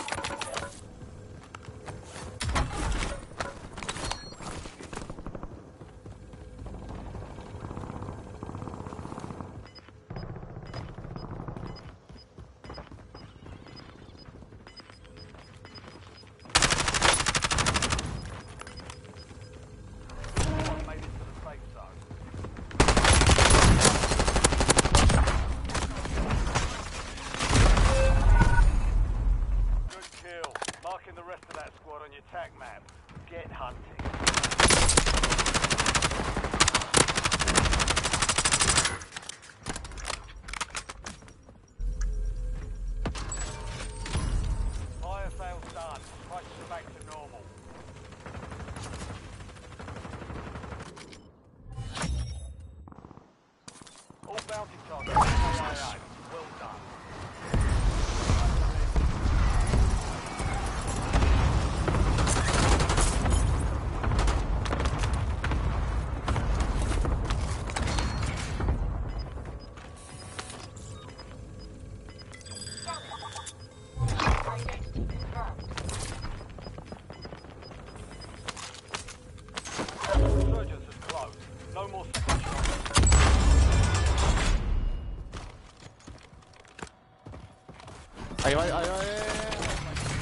Ai, ai, ai, ai, ai.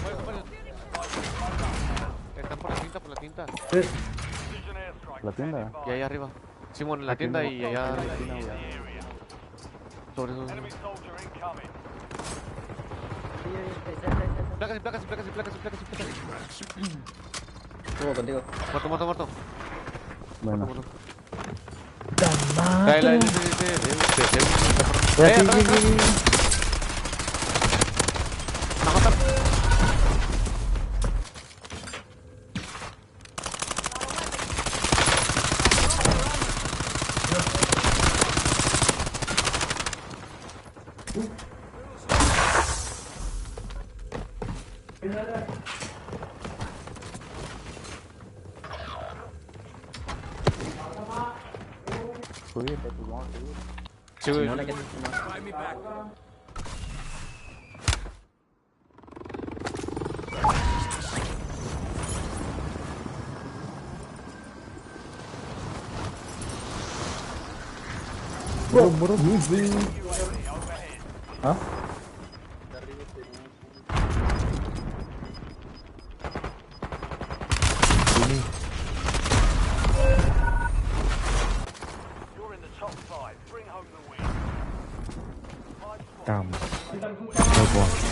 Ai, ai, ai. Eh, tampar latinta, tampar latinta. Eh. Latinta? Ya, ya, arriba. Simon, latinta, ya, ya. Sorry, sorry, sorry. Plakasin, plakasin, plakasin, plakasin, plakasin, plakasin. Tuh, continue. Muerto, muerto, muerto. Bueno. Muerto, muerto. Dai, dai, dai, dai, dai, dai, dai, dai. Ya, eh, sí, sí, sí. Nakatap. Suyu, if you want to. Suyu. You wanna get this one? Bro, bro, bro. Huh? You're in the top five. Bring home the win. Five spots. Damn. No point.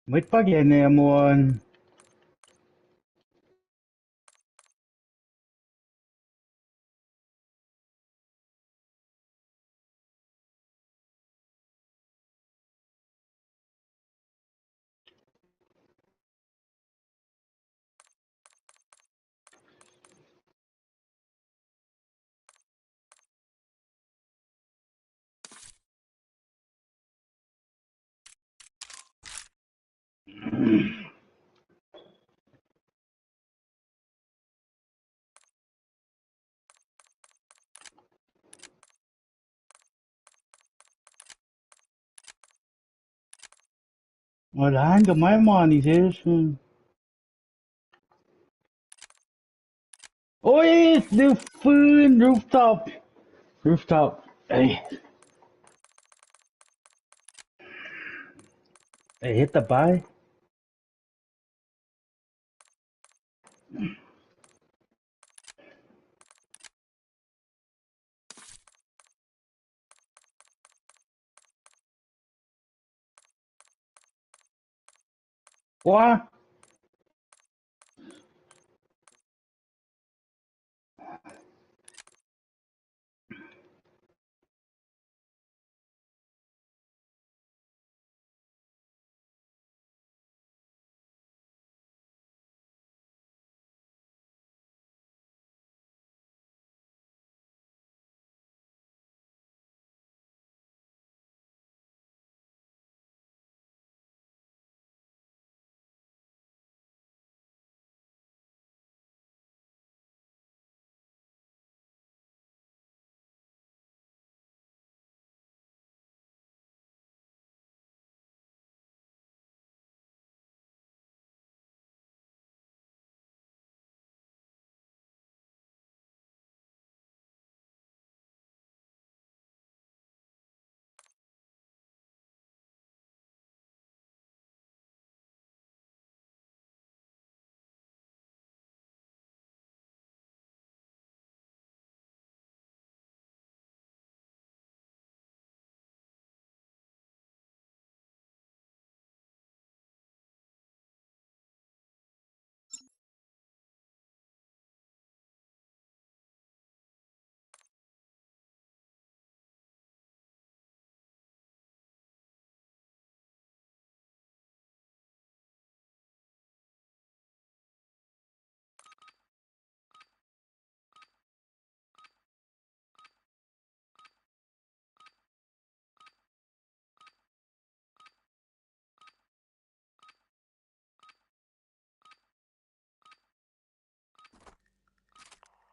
Mwet pa ke N M one. Well, hand my money, sis. Oh, it's the fucking rooftop. Rooftop. Hey. Hey, hit the buy. What?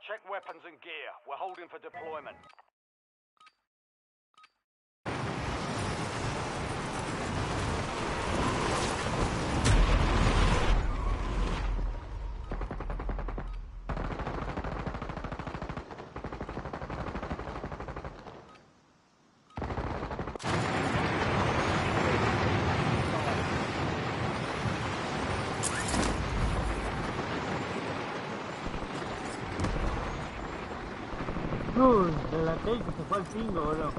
Check weapons and gear. We're holding for deployment. Dude, de la teisi se fal singo olo.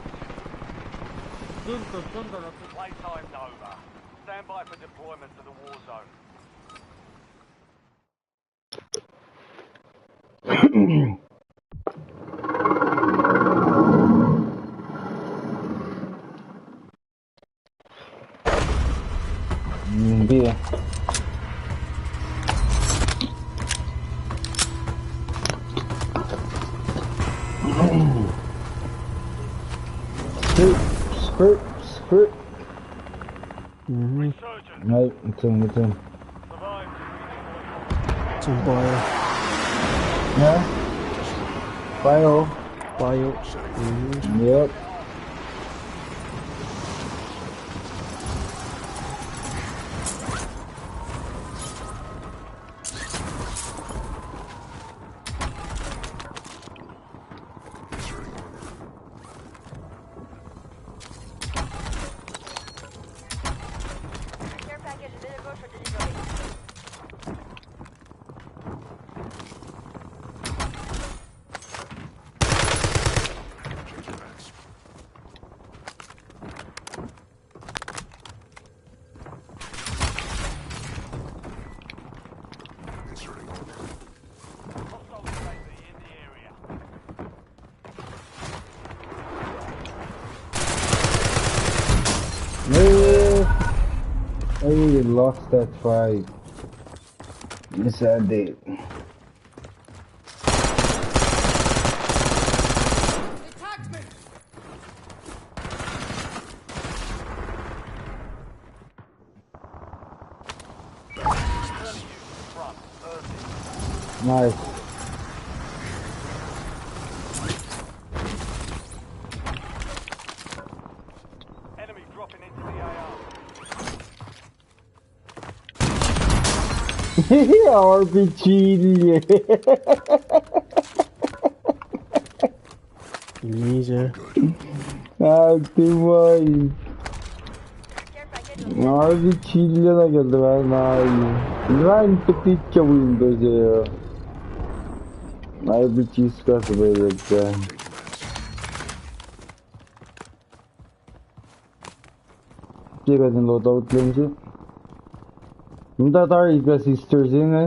Sinto, sinto la. Playtime's over. Stand by for deployment to the war zone. Mm, beer. Skirt, skirt, skirt. Mhm. No, it's him, it's him. Some fire. Yeah. Fire. Fire. Mhm. Yep. Care package available for delivery. Lost that fight. Miss that day. Nice. Enemy dropping into the A R. R P G. Easy. Optimize. R P G lah ke Lran, Lran petitya window se. R P G skas berekka. Ke kuht in loadout lwen se. Muhta tari ke Easter se inge.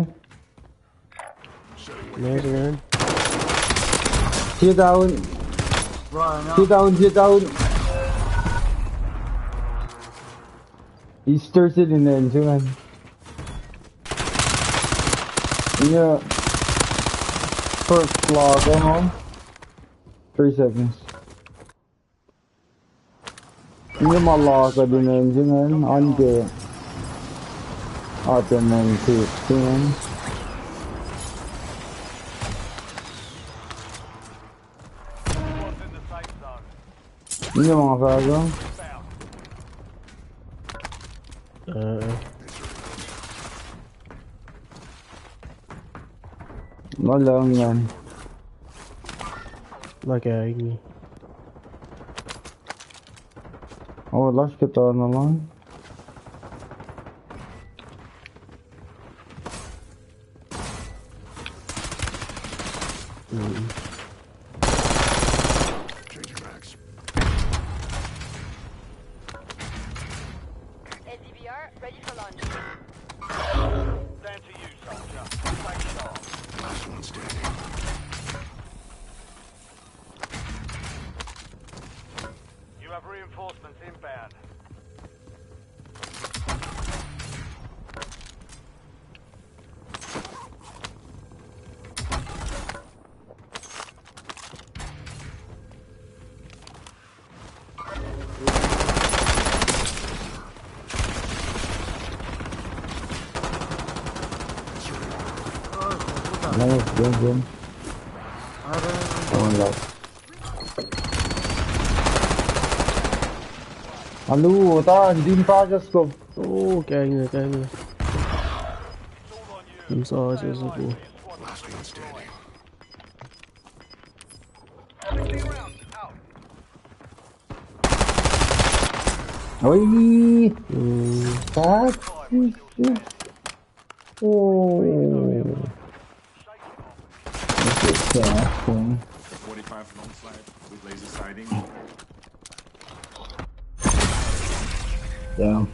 Nice, man. Sit down. Run Sit up. Down, sit down. Easter se in lwen se inge. Yeah. First lock, eh, man. Three seconds. Inge ma lock uh in lwen se inge, an ke Ottoman fifteen. Inge ma fahk uh. Uh. Na lang yan. Lak ah, inge. Oh, lasr ke tuh na lang. Mm. Changing mags. L D V R ready for launch. Down to you, soldier. Fight on. Last one standing. You have reinforcements inbound. Nice, good, good. Alu, otan, din pa just go. Oh, kang, kang. Din sa just go. Last one standing. Oi! Mm. Fuck. Oh. This is so awesome. Forty-five alongside with laser sighting. Damn.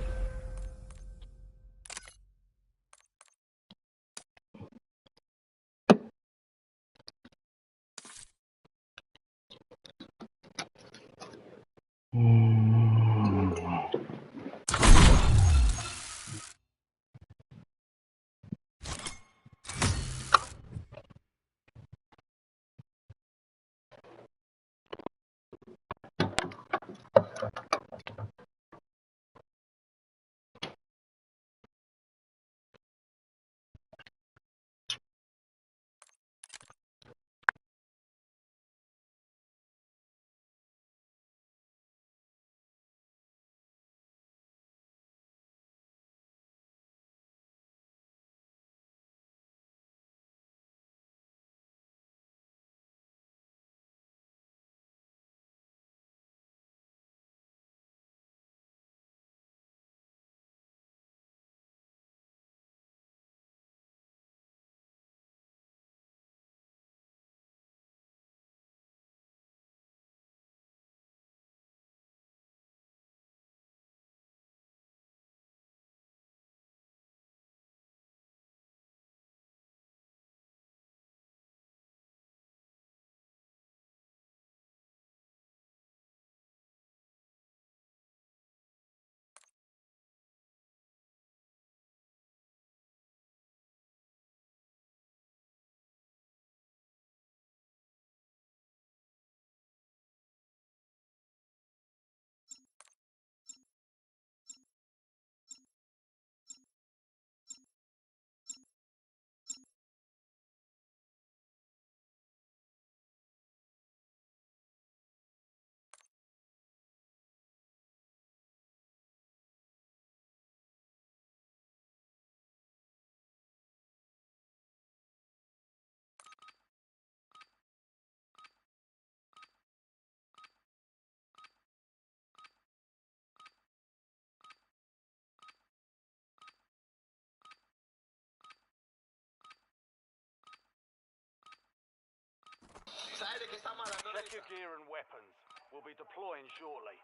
Your gear and weapons. We'll be deploying shortly.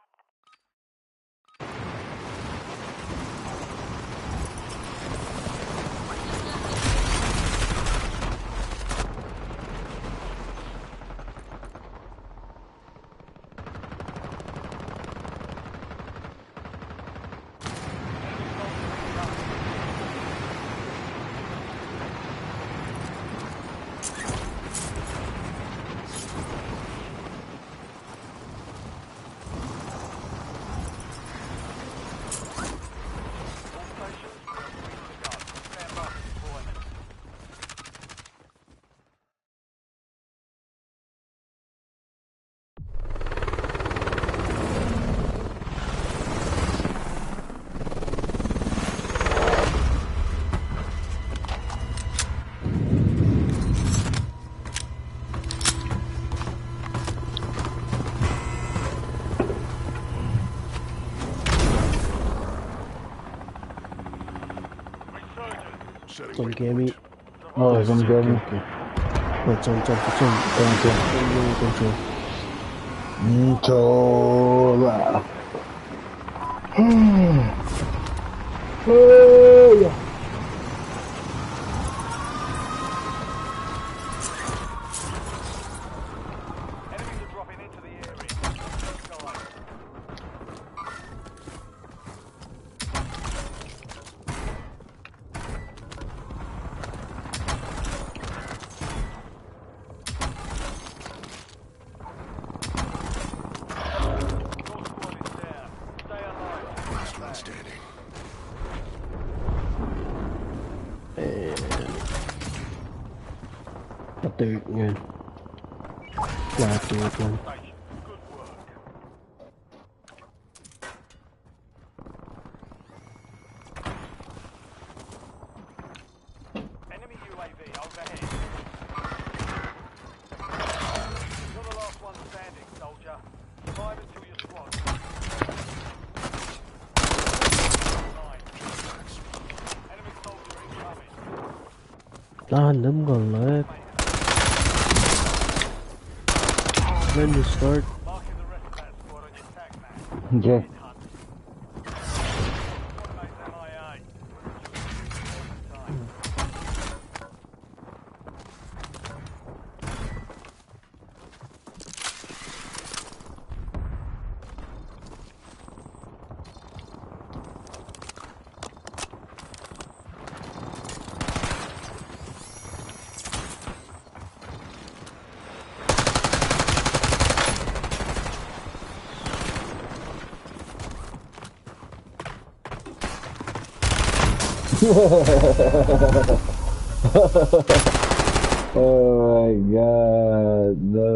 Setting waypoint. Oh, some gun. Wait, some, some, some. Control. Control. Control. Oh, yeah. Enemies are dropping into the area. Last one standing. And I think, yeah. Last one. Enemy U A V overhead. You're the last one standing, soldier. Survive until your squad. Enemy soldier incoming. Tahan them gol lah. When you start. Marking the rest of that squad on your tac map. Okay. Oh my God, no.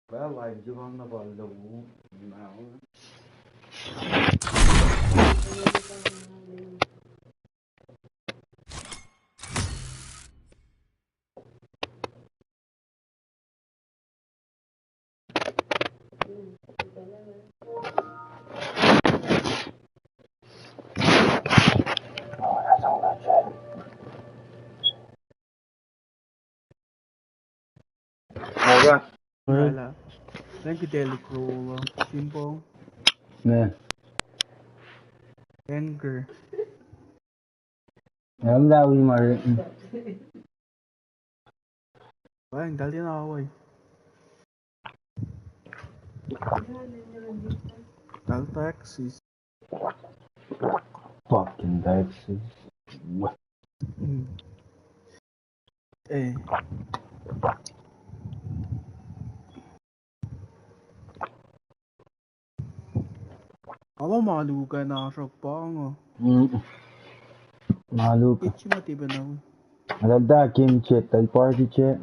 Well, live jubang na pal da bu. Moga. Alright. Thank you, Daily Crawler. Simple. Ne. Anger. Ngam da wi mare. Wah, kalin awai. Kal taxes. Fucking taxes. Mm. Eh. Kom alu ke na srok pango. Mm. Alu ke. Itchi ma tipe na. Alal da game chat, tal party chat.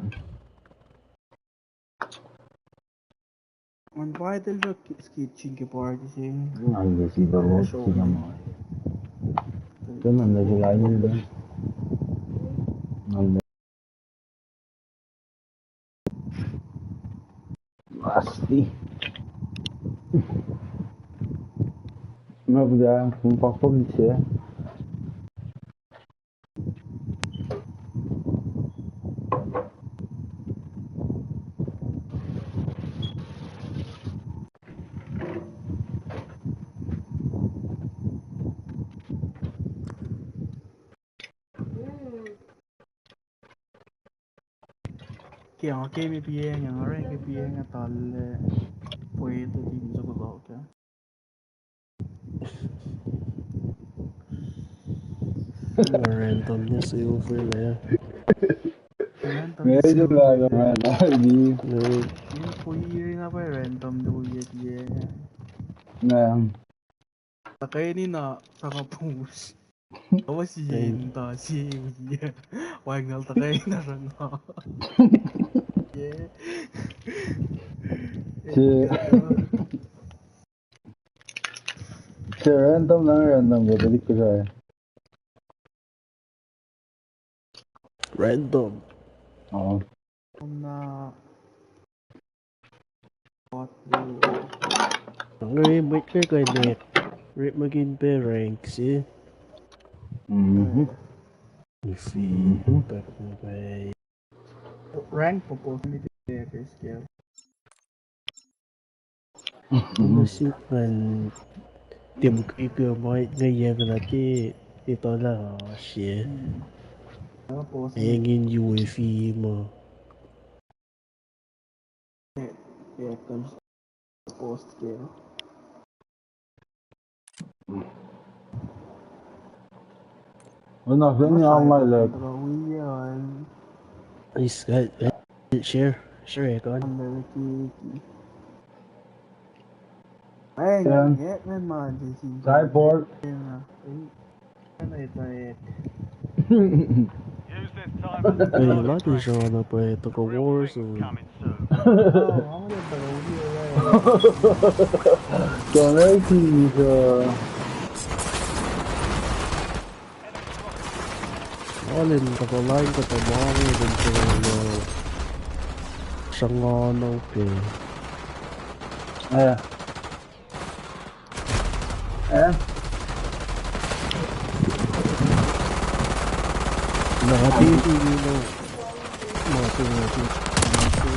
On pa etel da kitchen ke party se. Ngan ke si pa mo, si pa mo. Tuh ngan na sila yun da. Ngan na. Asti. Nga buga, kung pakpom se. Ke, ke mi piacng, nga oruh ke piacng, nga tal, eh, pwe to team soko loh ke. Random ne silver na. Random ne silver. Pwe na pa random ne uye tiac. Na. Takeni na sanga pus. Awa si yen ta si uye. Wang ngal takeni na sanga. Yeah. Si. Siya random na, random ke tulik kuh siya. Random. Oo. Na. Ngre mwet ke kainek. Rip makin pe rank si. Mhm. If we back my rank po po mi te ke skill. Musikman tim kipia mai nga yevna te itola ashe. Engin U A V ma. Post ke. Enough, any on my leg. He's got share, share icon. Cyborg. Use this time to Hey, not sure on the play, took a war, so. Don't like these, uh, All in the line, got the ball, and then, uh, Sangano, okay. Yeah. Eh? Nakatiti nino. Mati, mati, mati.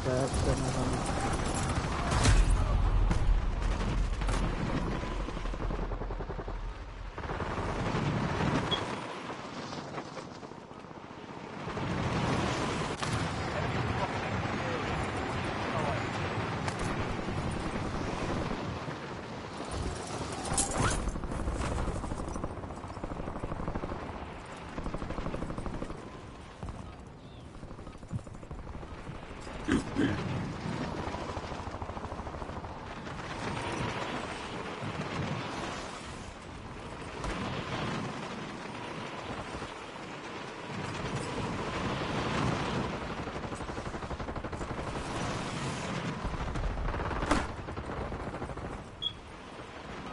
Tara, tara.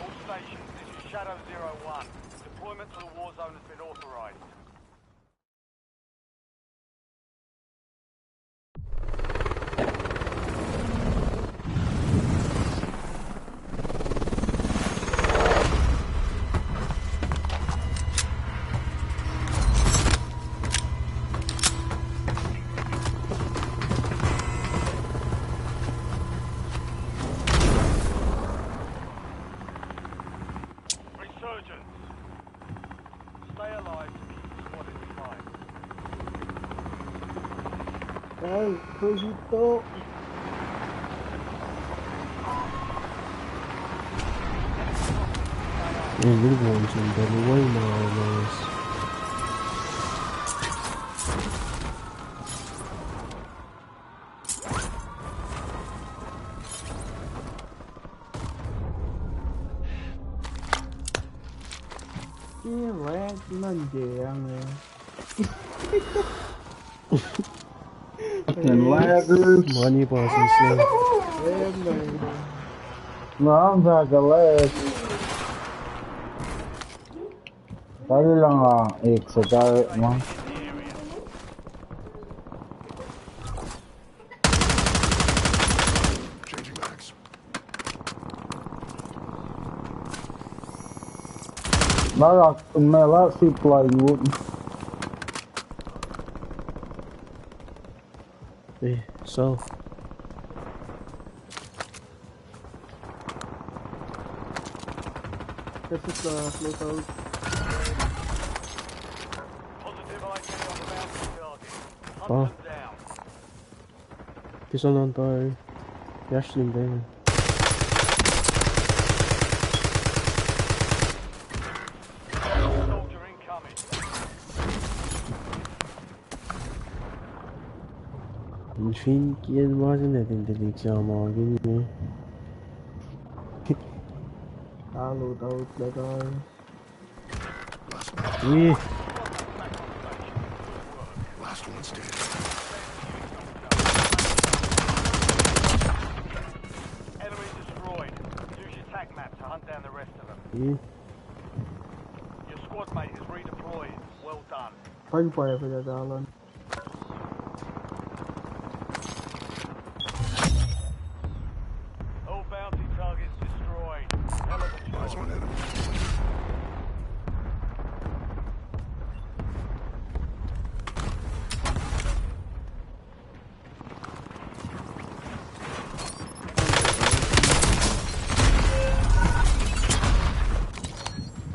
All stations, this is Shadow Zero One. Deployment to the war zone has been authorized. Ai, crazy talk. Ei, yel won sin talu wai ma alas. Ke rank nuh ke ange. And laggers. Money bosses, yeah. Nga am back alive. Tari lang ah, ek sa tari ma. Changing mags. Larak, mela si plywood. Eh, south. This is the loadout. Positive I K on the bounty target. Hunt them down. Kisa non tayo. Yash lim tayo. Soldier incoming. Fin kiel ma se ne tin tilik sa ma kin me. Alo taut la tayo. Ih. Last one standing. Enemy destroyed. Use your tac map to hunt down the rest of them. Ih. Your squad mate is redeployed. Well done. Pang pa ya pela dalan. All bounty targets destroyed. Hell of a job. Eyes on enemy.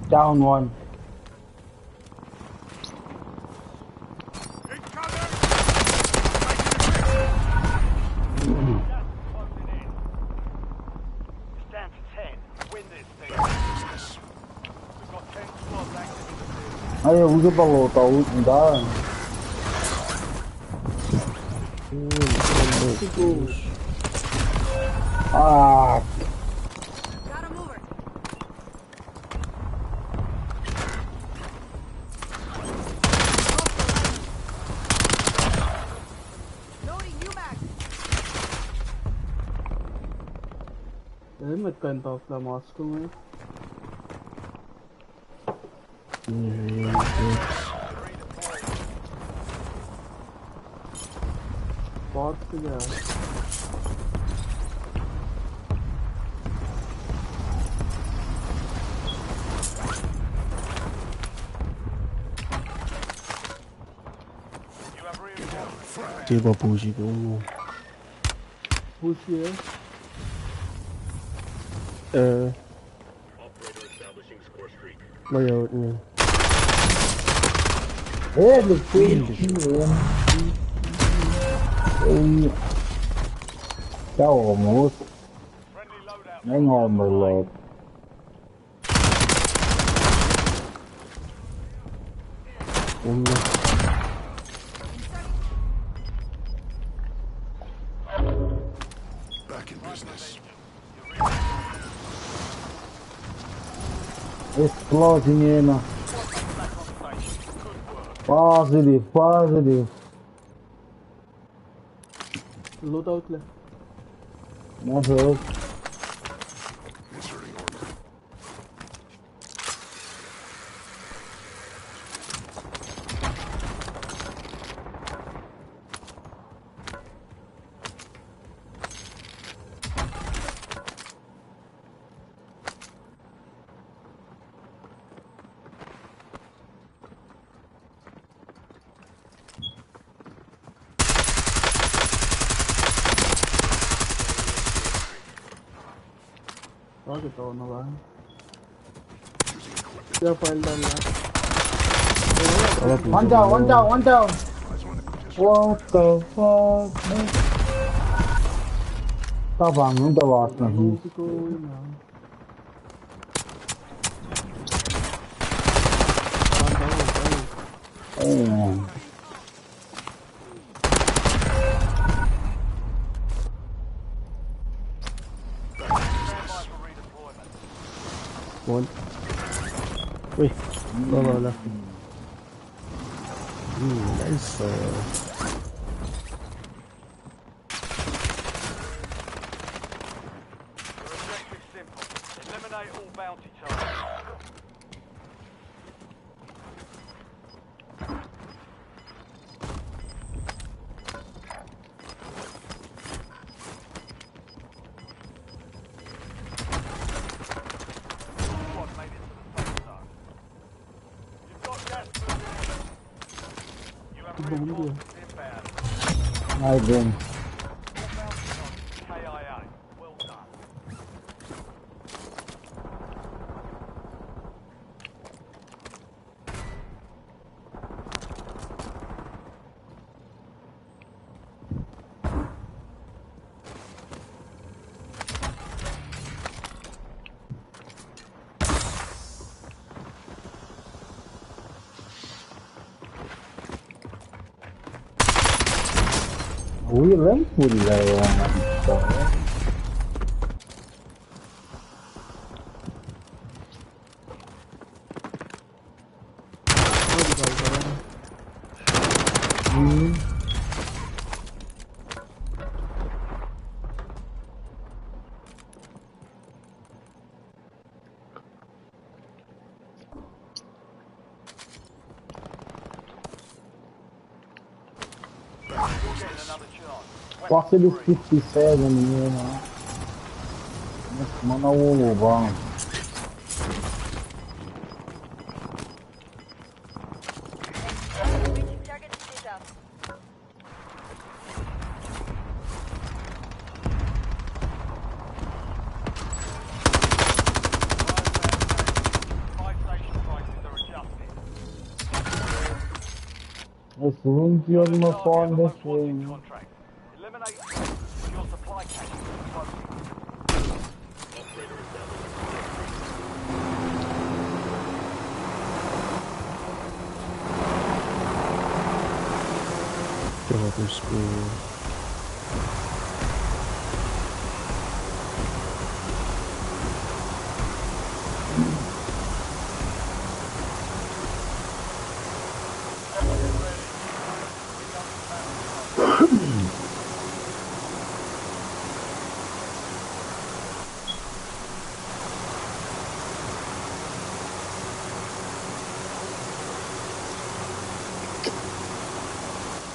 Down one. Ai, uke pa lo tau da. Ah. Got him over. Loading new mag. Eh, met kuh in toplah mas kom, eh. Bot siya. Tiac pa push it, oh. Push it, eh? Eh. Operator establishing score streak. Ma yaut inge. Eh, the queen. Eh, that almost. Friendly loadout. Hang on, my lord. Umme. Back in business. Exploding in. Positive, positive. Loadout lah. Nothing. Rocket on the line. Yeah, file done lah. One down, one down, one down. What the fuck, man? Tapang, tapang, tapang. Oh. One. Wait. No, no, no. Mm, nice, uh, The objective is simple. Eliminate all bounty targets. Squad made it to the safe zone. You've got gas moving in. You have reinforcements inbound. Nice game. All bounty targets K I A. Well done. Wi lem full lah. Fuck, it is fifty-seven here now. Mana wo wo ba. Let's run beyond my phone this way. Eliminate your supply cache. Get off your screen.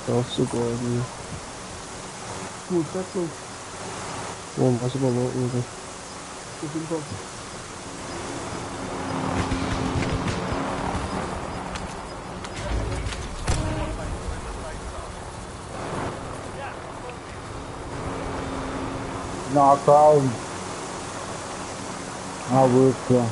Tau suko ni. Kuh, kuh, kuh. Kuh, ma suko ma, kuh. Kuh, kuh, kuh. Knock out. I will kill.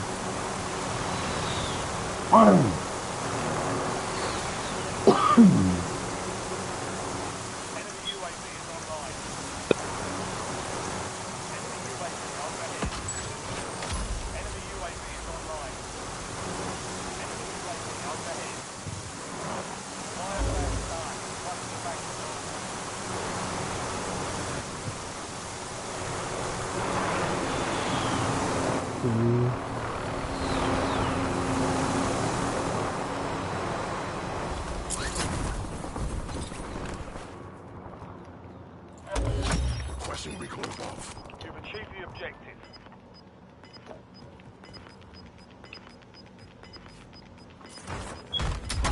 Requesting recon above. You've achieved the objective.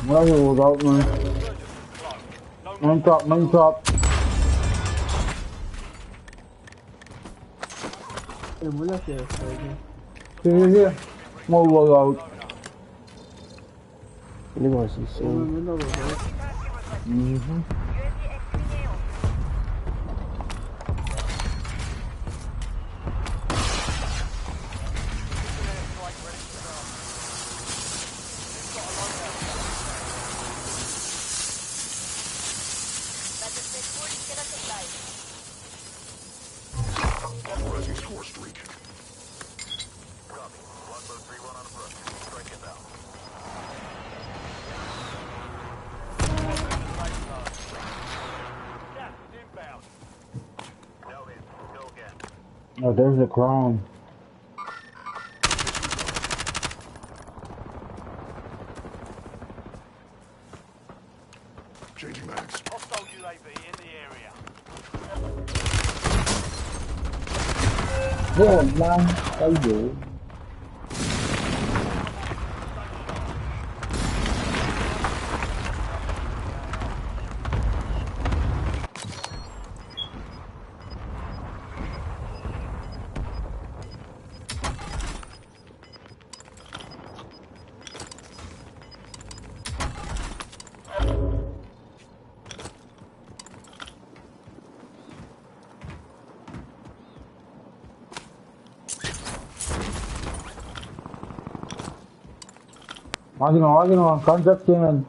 Where are you, Dalton? Main top, main top. Here, here, here. More loadout. Ini masih sih. Mm-hmm. Authorizing score streak. Copy. Longbow three one on approach. Strike inbound. Gas is inbound. No hit. Go again. Oh, there's the crown. Changing mags. Hostile U A V in the area. Wah, lang, tayo. Magi no, magi no, contract ke ingacn.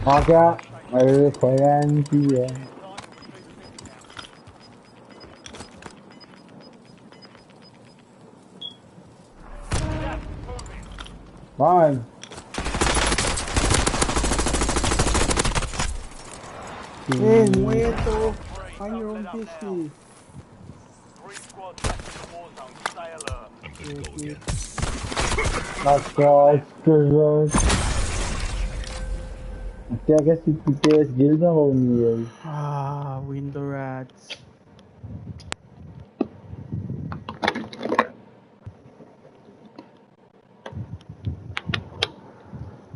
Magi, eh, pwacye, eh. Fine. Eh, mwet oh. Find your own business. That's right, good. Siapa si P T S guild na kau ni? Ah, window rats.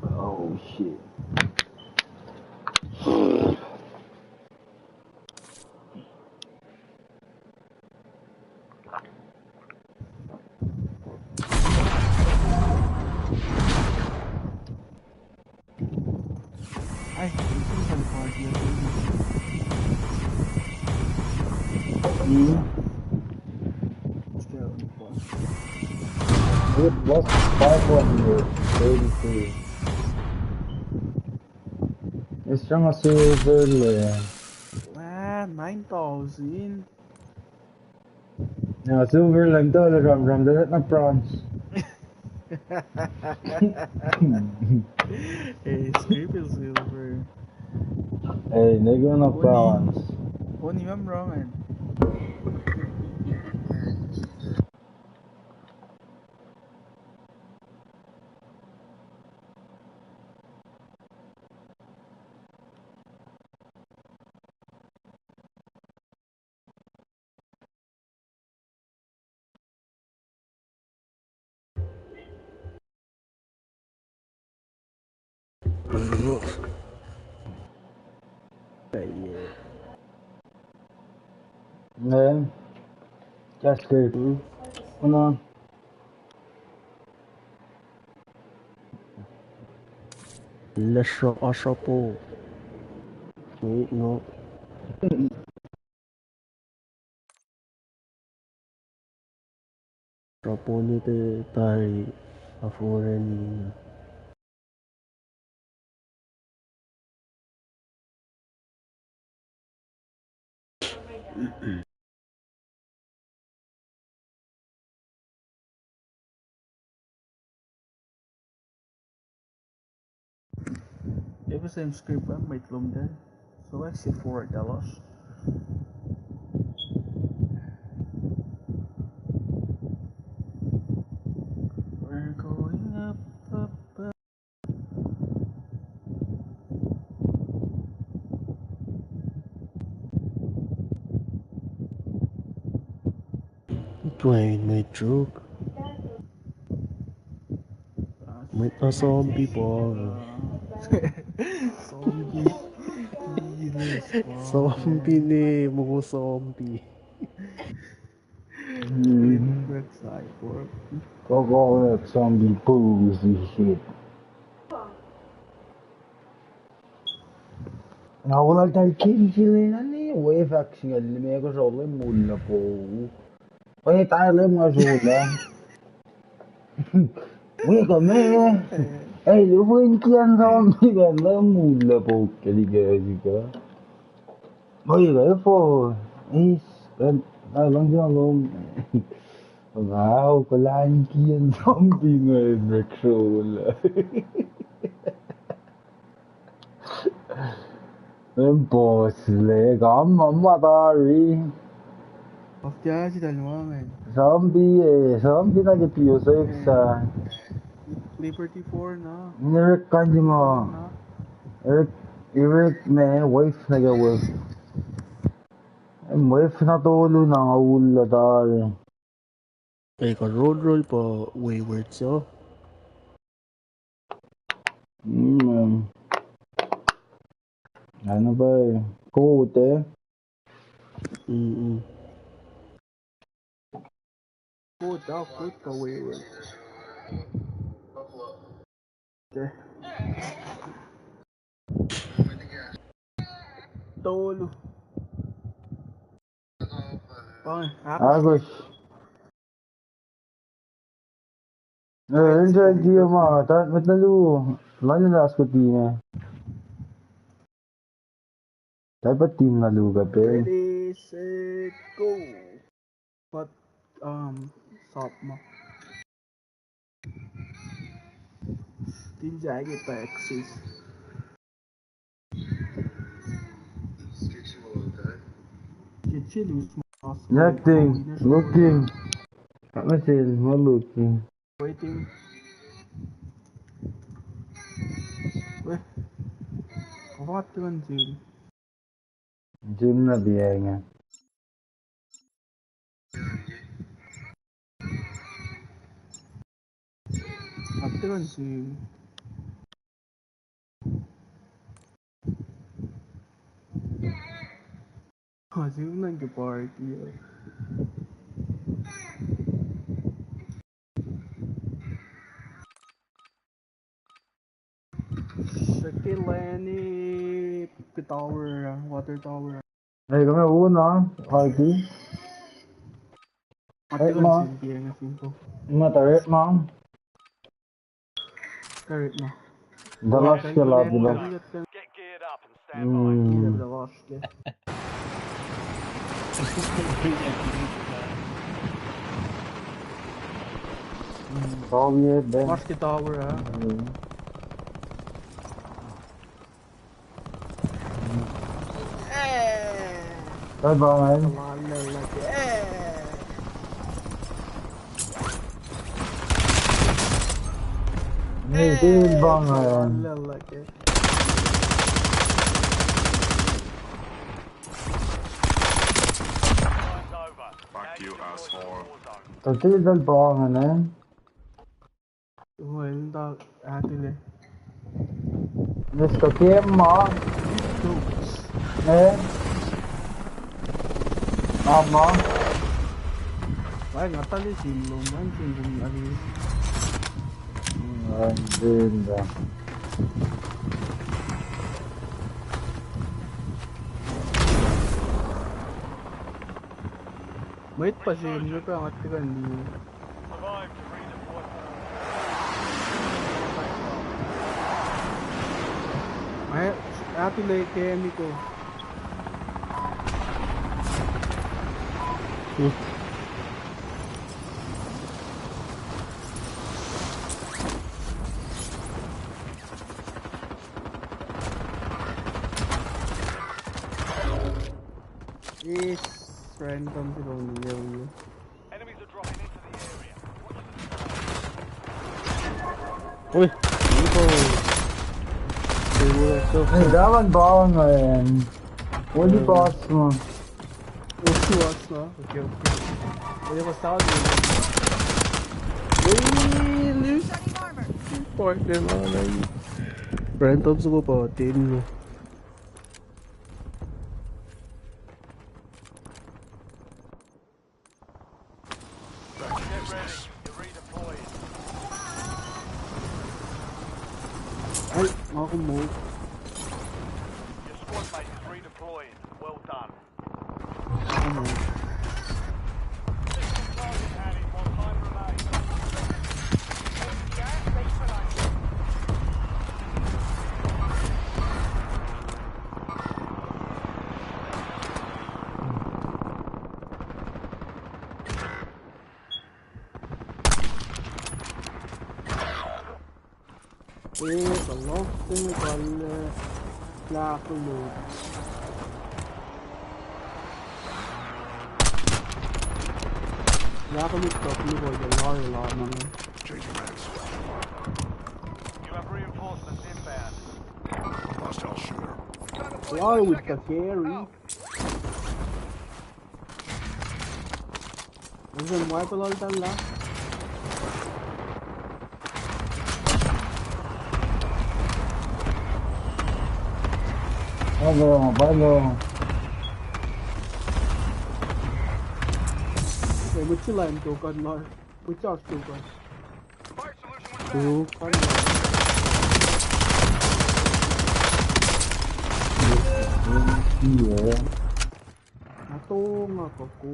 Oh, shit. Ai, ini kan party apa ini? Hmm. Let's go. It was five one here. Thirty-three. It's from a silver layer. Ah, nine thousand. Na silver lang tuh, ram, ram, ram, na bronze. Eh, scrape is silver. Eh, nigga, na bronze. Oni mam wrong, man. Ne. Just good. Hmm? Ano? Lesra asrapo. Wait, no. Raponite tari aforani. Episode script ah, mwet lom deh. So let's say four dollars. We're going up, up, up. Dwayne, my joke. Mwet na zombie pa. Zombie. Zombie ne, mongo zombie. Hmm. Red Cyborg. Koko zombie pussy shit. Na wala tal kill kill na ni, we faction el me ko solo mul na po. Oye, tayo lem nga solo. Weka me. Ei, lufin kian zombie kan na mula pok ke like, like. Oi, ka fo. Is kan na lang jang lom. Wow, ka lan kian zombie ngan recruit. Impossible, kam ma tari. Of the accident moment. Zombie, eh, zombie na ke pio safe sa. Liberty four na. Nirek kanji ma. Eric, Eric me wife na ke wife. Em wife na tolu na nga ul la tari. Ei, ka roll roll pa wayward so. Mm. Ano ba? Kote. Mm. Kote, kote pa wayward. Tolu. Fine. Agus. Eh, enjoy dia ma, ta met na lu. Lani las ko ti me. Taipa team na luka pe. Ready, set, go. But, um, stop ma. Team jacket pa access. Get you loose mask. Nothing. Looking. Not missing. Not looking. Waiting. Weh. What the gun team? Team na biya nga. What the gun team? Azim nang ke party, eh. Sekilani, ke tower, ah, water tower. Ei, kami una, party. Ate ma. Nga tare ma. Correct na. Dalas ke la dilo. Get geared up and stand by. Hmm. Dalas ke. Tower, eh, ben. Watch the tower, ha? Hmm. Bye bye. Hey, dude, bang, eh. Fuck you, asshole. Tati dal bang, eh. Well, da, atile. Mister Kemma. Eh? Ama. Why, nga tali sim lo, man, sim lo, man. Ang din da. Mait pa sim lo, pa nga tikan di. Survive to redeploy. Ay, atile ke Emiko. Hmm. Is random people in the area. Enemies are dropping into the area. Oi, ito. Hey, davan bang, man. What the boss, man? What the boss, man? Okay, okay. What the boss, man? Hey, loose. Partner, man. Random sa ko pa, tin. Get ready. You're redeploying. Ay, nga kumoy. Your squad mate is redeploying. Well done. Nga kumoy. Target added. More time remains. Eh, kalofsinge kal, eh, lahkulut. Lahkulut tok luko ye lar la mane. Changing mags. You have reinforcements inbound. Hostile shooter. Lar with the carry. Use wipe lal tal lah. Hello, hello. Eh, mwet se lain tokan lar. Mwet se oasr tokan. Tokan lar. Nga tonga kako.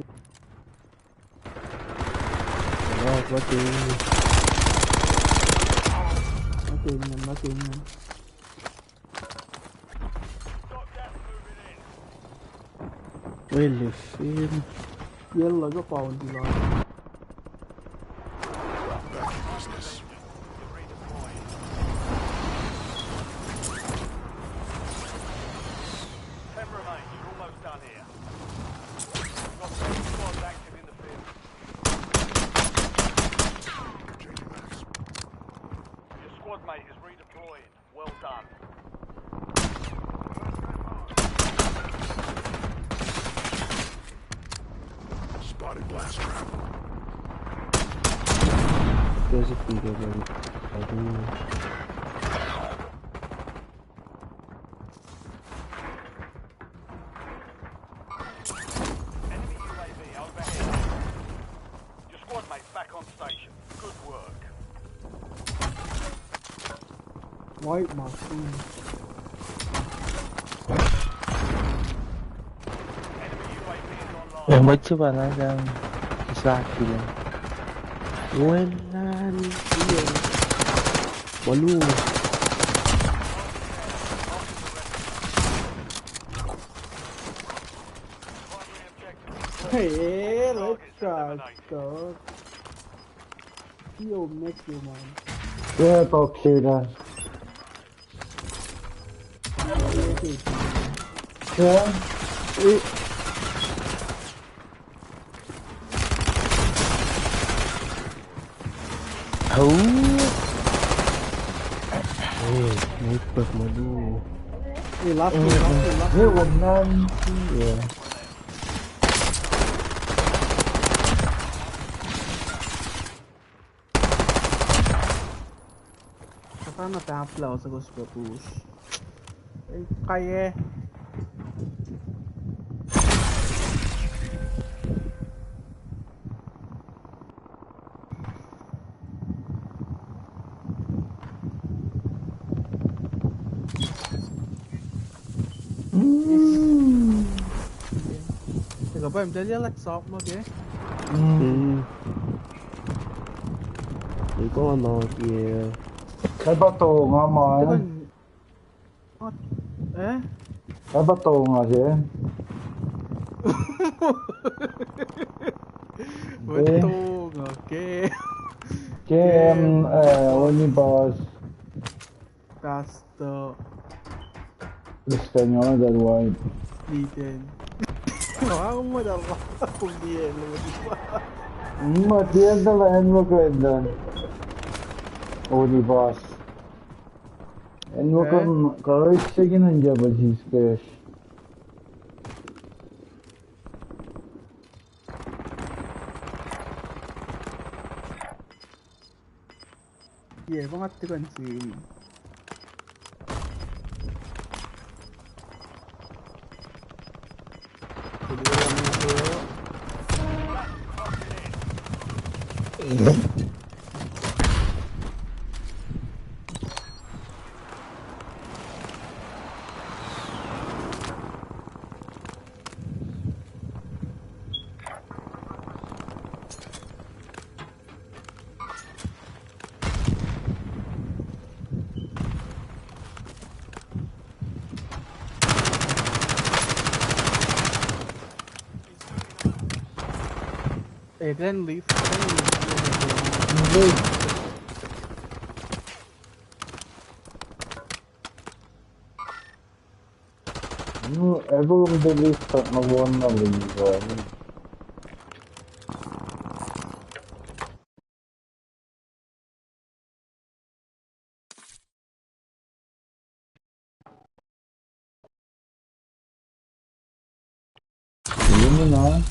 Wah, wah, ting. Wah, ting, wah, ting. Well, you see. Yellow, go pound, you know. Back to business. Ten remain, you're almost done here. Got ten squads active in the field. Changing mags. Your squad mate is redeploying. Well done. Spotted blast trap. There's a few of them. I do. Enemy U A V overhead. Your squad mate's back on station. Good work. Wipe my screen. Enemy U A V is online. Eh, mwet se pa na sang isakile. Welan, iye. Molu. Hey, let's try, dog. Yo, make you, man. Yeah, talk shit, uh. Yeah. Eh. Oh. Eh, neighbor molu. Eh, last one, last one, last one. Eh, one man. Yeah. Saka na tahflah osukohsohk push. Eh, kai eh. Mm. Ega pa em talia lak sap ma ke. Mm. Iko no ke. Kal pa tonga ma. Ega n-, what? Eh? Kal pa tonga se. What tonga ke? Ke, em, eh, Oni boss. Pastor. Kristian, nga dal wipe. Liten. Nga ma dal wipe. Kom liye, lo di pa. Ma tiyan dal en mo kwenda. Oni boss. En mo kam karisegin an jaba Jesus Christ. Ye, pa nga tikan sin. Eh, Glenn, leave. Glenn, leave. Leave. No, ever on the list, uh, no one, uh, league, uh, Yun na.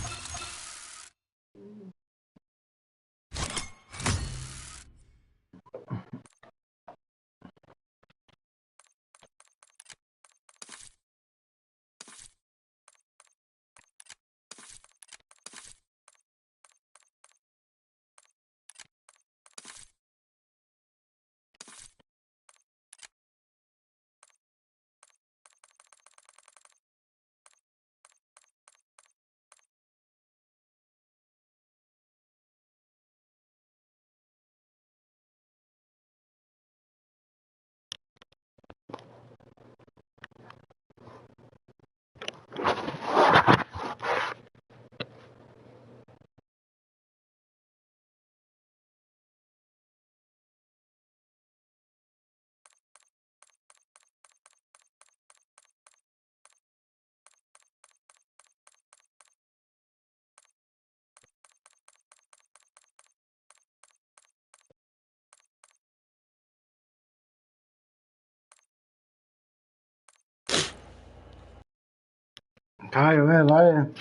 Kai, where are you?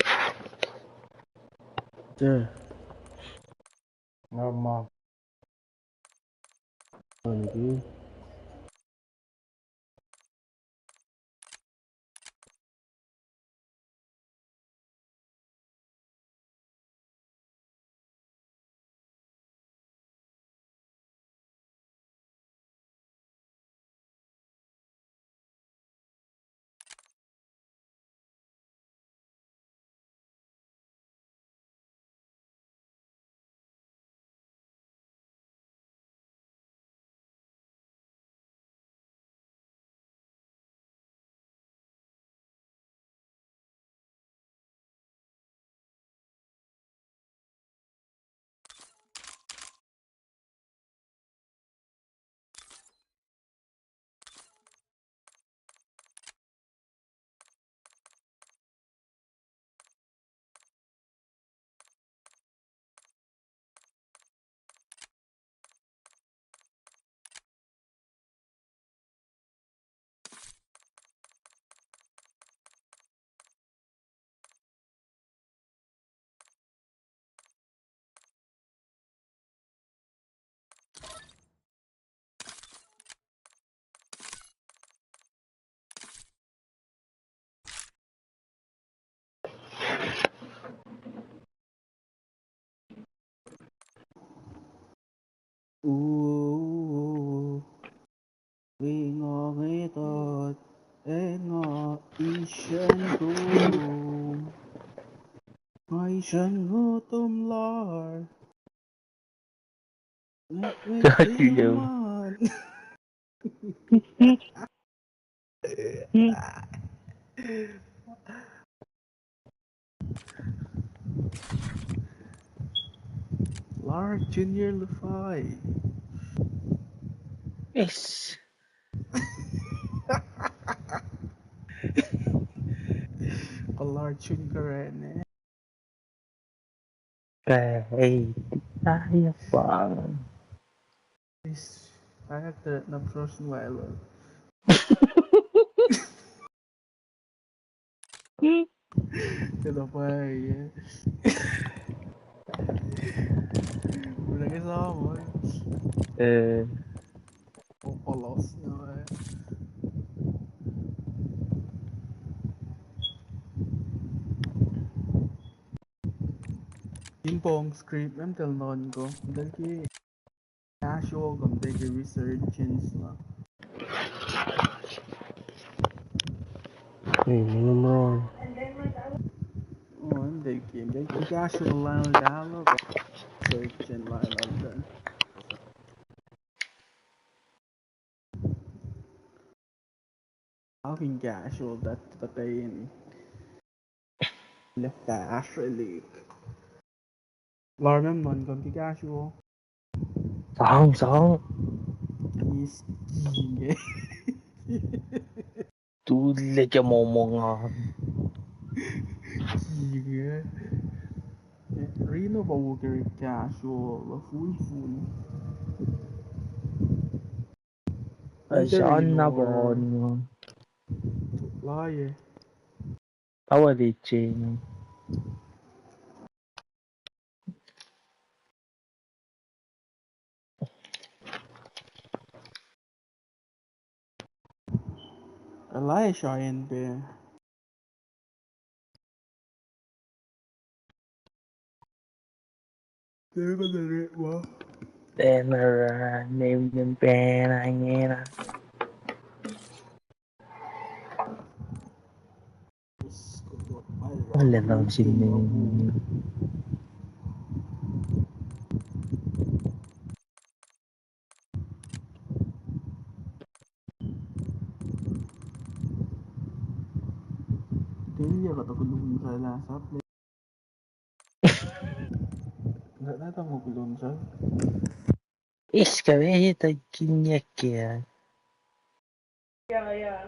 There. Normal. Thank you. Ooh, wi nga ngetot, ac nga isrun kom. Nga isrun ngotwom lar. Nga, nga, Kaki nga. Lar Junior Lufai. Yes. Lar Junior Lufai. Ka, ei, tayo pa. Is, ayakta na person walo. Ito pa, eh. Ulah ke sama. Eh. Popolos na, eh. Impong script, em tel non ko. Tel ke casual, kom tel ke resurgence na. Eh, minimum run. Oh, em tel ke, em tel ke casual line dialogue. Resurgence line dialogue. Akin casual that the pain. Left the Asher League. Larmem non kom ke casual. Sang, sang. Is king. Tulle ke momong an. Inge. Rino pa wo ke kahsruh la full full. Ac se anna pa on. Laye. Tawa de chain. Elisha in be. Banner, uh, name, name, banner, ngena. Wala lang sini. Telia kata kulun sa lah sap le. Nata mo kulun sa. Iska ve hita kinyek ya. Yeah, yeah.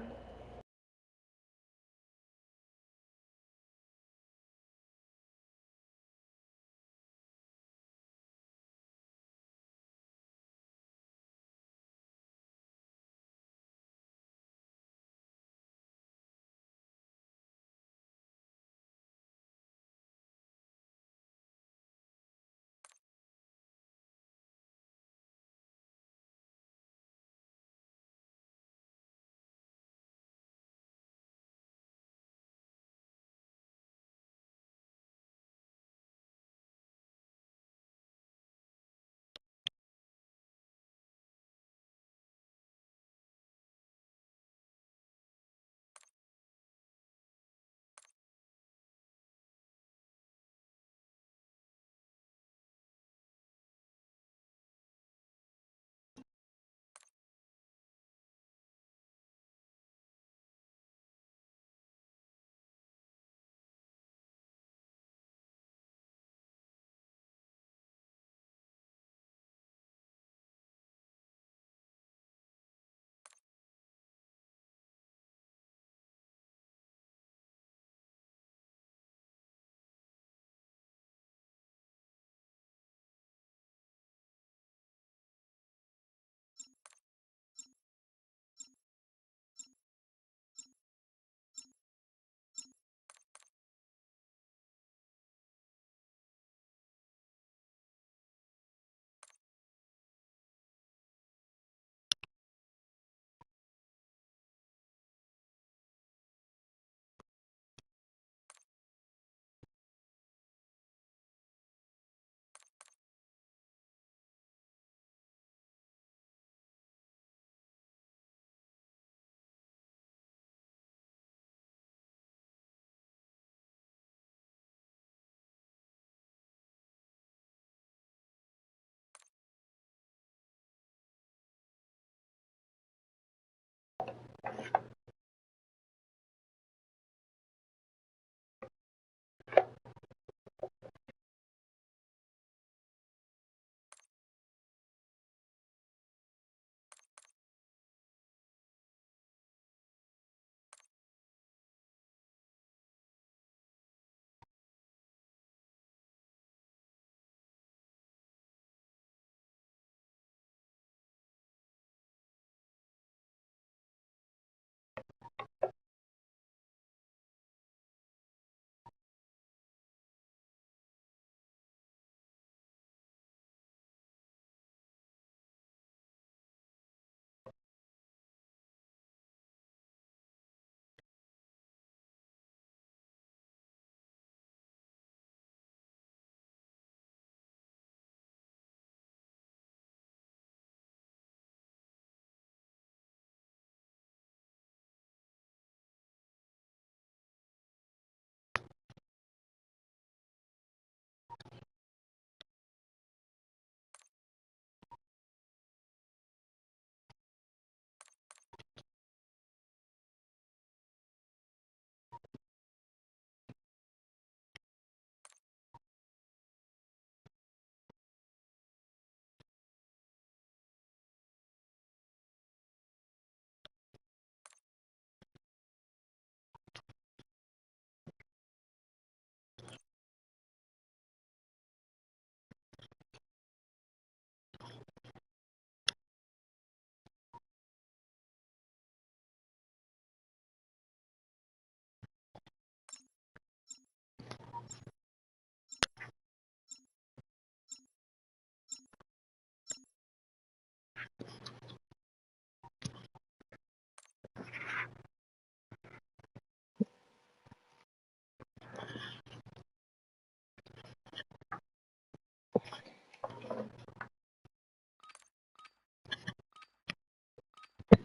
This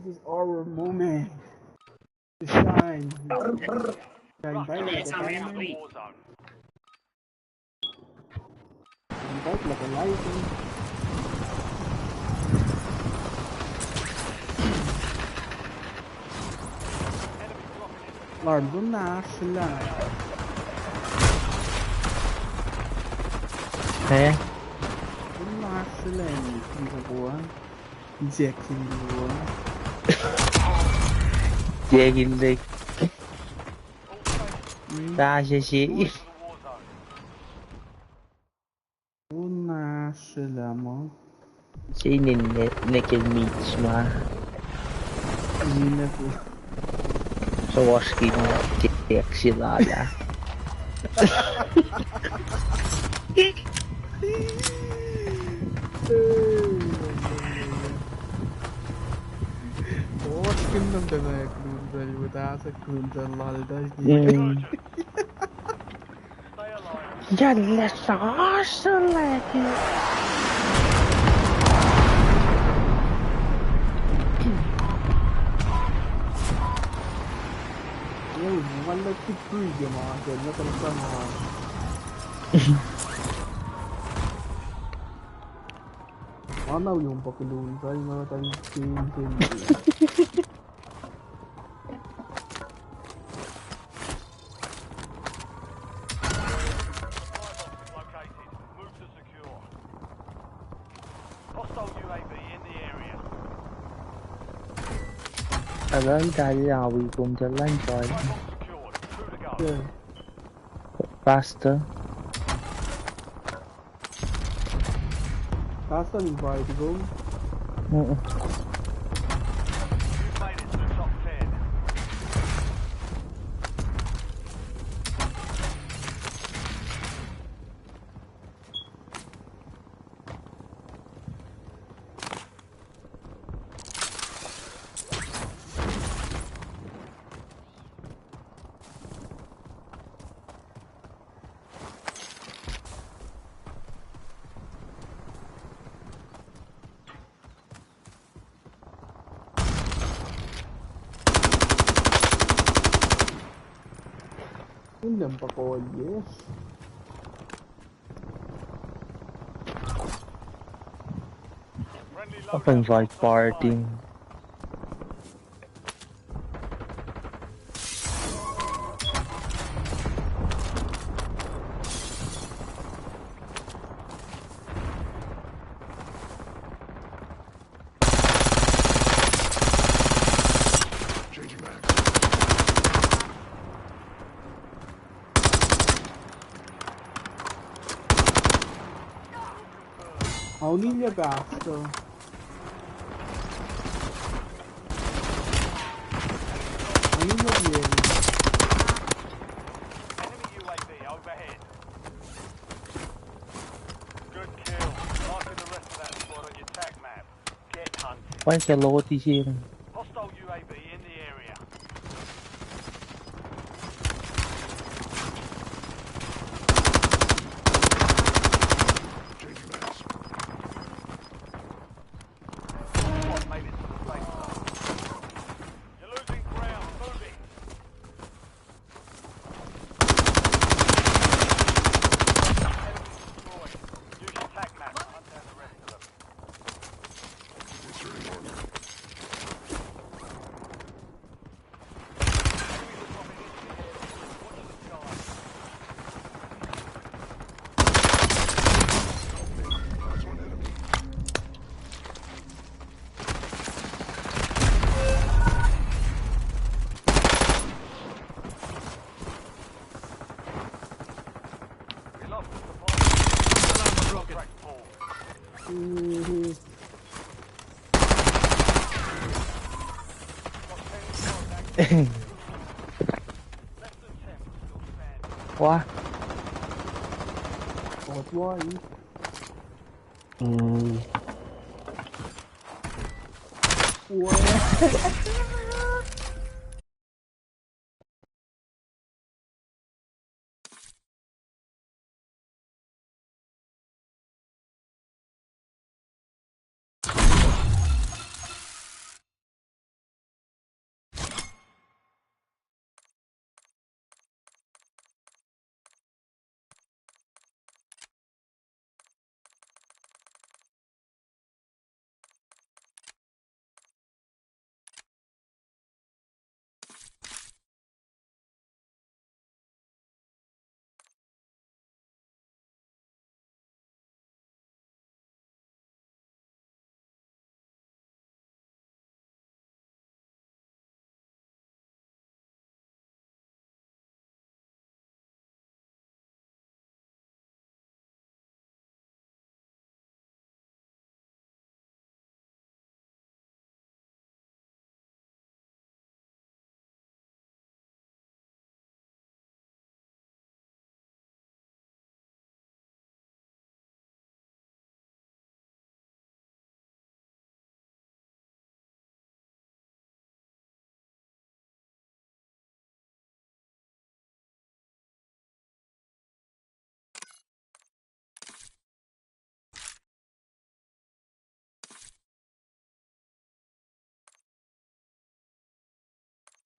is our moment to shine. Shine bright like a diamond. Shine bright like a light. Lord, bu na sila. Eh? Bu na sila ni, ni sa kuan. Jack in the wall. Jack in the— Hmm? Tasha shi. Una sila mo. Sinin ne, ne ke mitch ma. Ninaku. Sowaskin tek silala. Sowaskin nam tana klun sal, wata sa klun sal lal ta. Mm. Jälle sasel lagi. Yau, ma lah tikui ke ma, ke na tal sama. Mana yung pakulun, saya na tal kin kin. Supply box is located. Move to secure. Hostile U A V in the area. Alan, tari awi kum jalan joy. Supply box secured. Two to go. Yeah. Faster. Tasan invite ko. Mm-mm. Unem pa kol, yes. Friendly loadout. Fucking like party. Aunilya Baxter. Aunilya Baxter. Enemy U A V overhead. Good kill. Marking the rest of that squad on your tac map. Get hunting. Why is the load is here? Hostile U A V in the area. Squad made it to the safe zone. You're losing ground. Move it. Enemy destroyed. Use your tac map to hunt down the rest of them. We lost the supply. Alarm rocket. Contract pulled. What? What, why? Mm. What?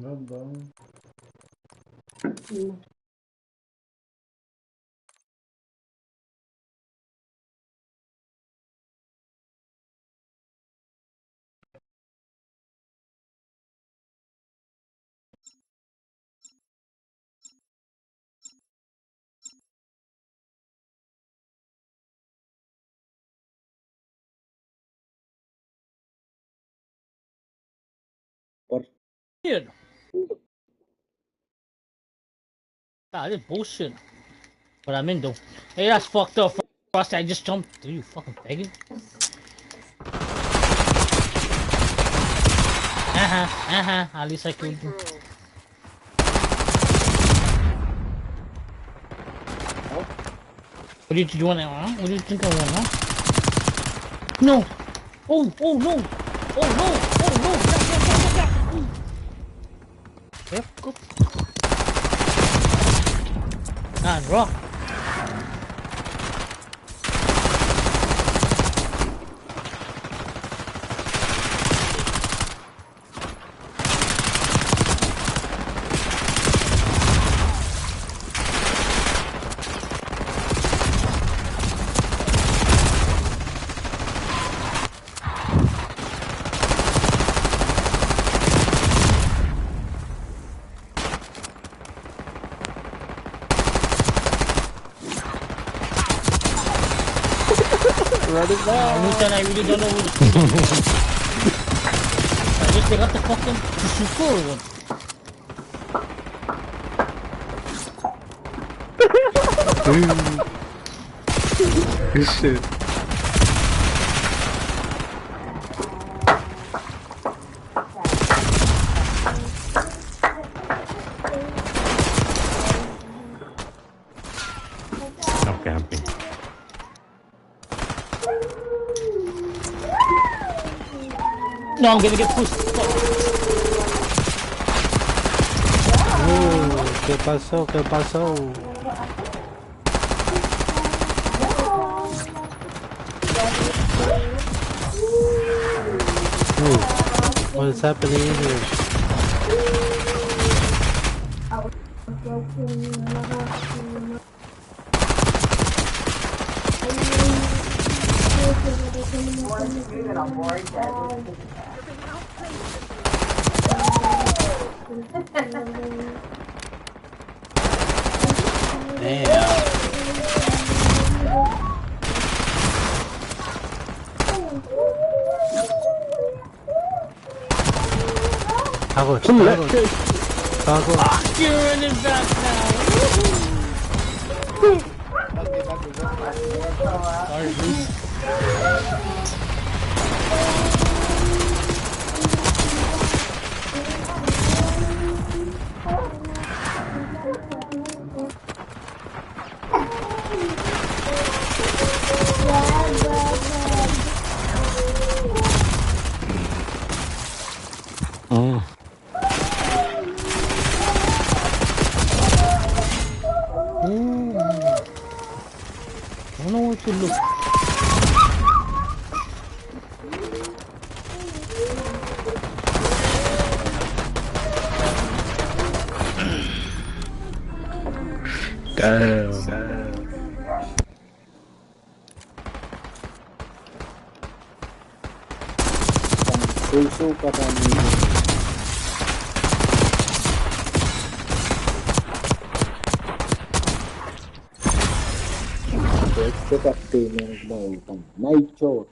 Bam, bam. Dude. Ah, this bullshit. What I mean though. Hey, that's fucked up. Frost, I just jumped. Dude, you fucking faggot. Uh-huh, uh-huh. At least I killed you. What did you do on that one, huh? What do you think I want, huh? No! Oh, oh no! Oh no! Oh no! Yeah, yeah, yeah, yeah, yeah! Yep, good. Ah, bro. Run it back. Ah, Lutan, I really don't know what to do. I just take out the fucking super one. Good shit. Stop camping. No, I'm gonna get pushed. Oh, ¿qué pasó? ¿Qué pasó? Oh, what is happening here? Damn. Kago, kago. Fuck, you're running back now. Woohoo. Sorry, dude. Mm. Mm. I don't know where to look. Damn. Night shot.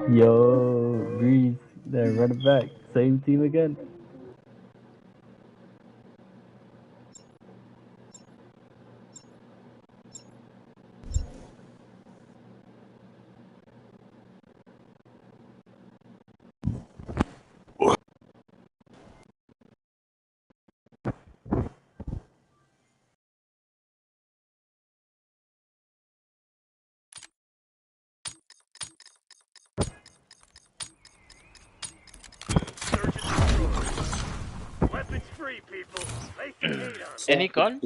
Yo, Reese, they're running back. Same team again. Weapons free, people. Place the gate on. Any gun?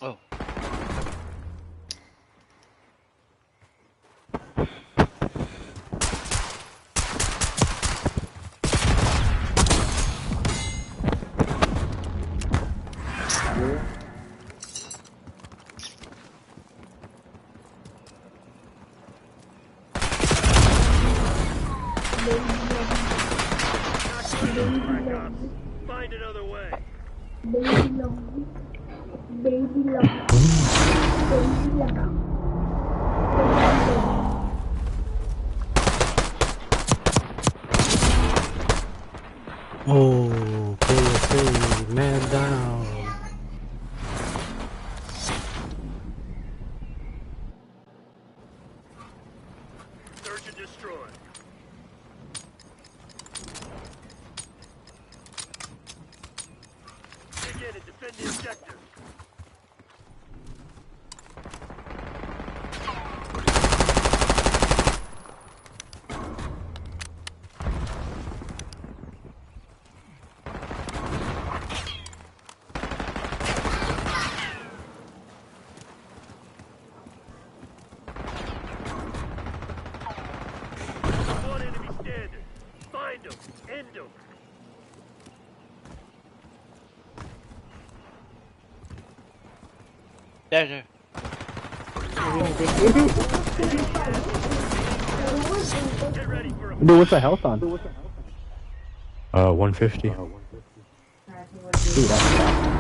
Oh. Find another way. Oh, K S A, man down. Search and destroy. Dig in and defend the objective. One enemy standing. Find him. End him. There, there. Dude, what's the health on? Uh, one fifty. Dude, that's bad.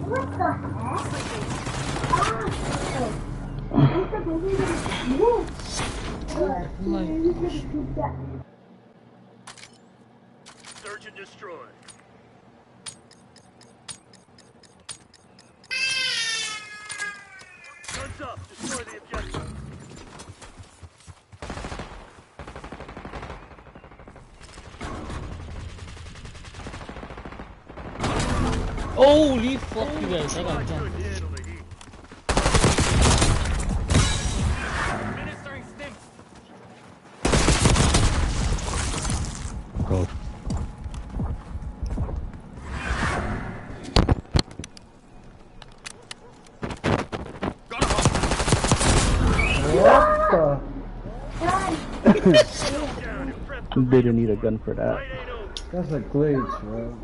What the heck? Search and destroy. Guns up. Destroy the objective. Holy fuck, you guys, I got jumped. Good handling. Ministering stim. Go. What the? They didn't need a gun for that. That's a glitch, bro.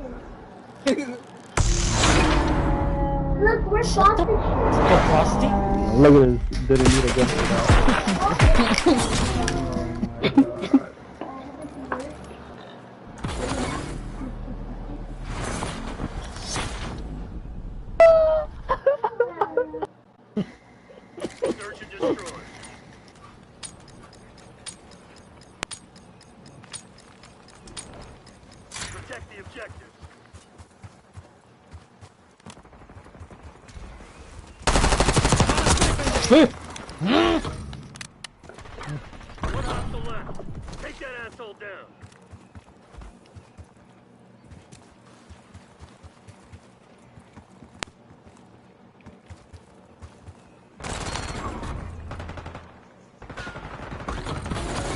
Look, we're sausage. The frosty? Look at this. Didn't need a gun for that. Search and destroy. Protect the objective. One hostile left. Take that asshole down.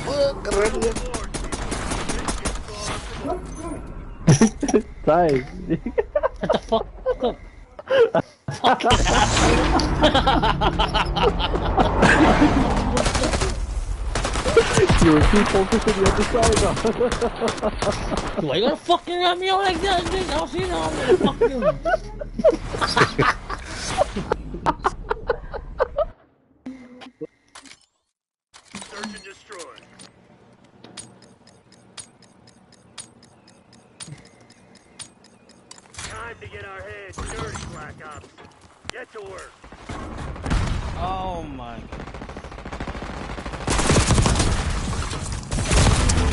Fuck, ready. Nice. Shut the fuck up. Fuck. You were too focused on the other side. Why you gotta fucking rub me out like that, dude? I'll see you now. Fuck you. Search and destroy. Time to get our heads dirty, Black Ops. Get to work. Oh my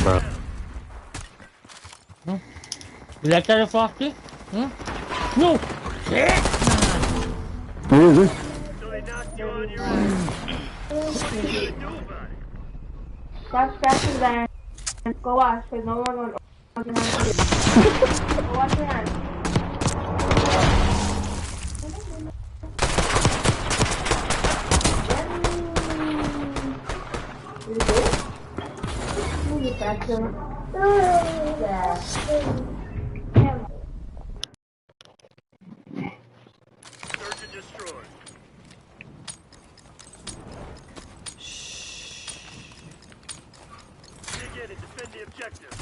God. Hmm? Did I tell you, Foxy? Hmm? No! Shit! What is this? So they knocked you on your ass. What are you gonna do about it? Stop scratching that. Go wash, 'cause no one on Go wash your hands. Search and destroy. Dig in and defend the objective.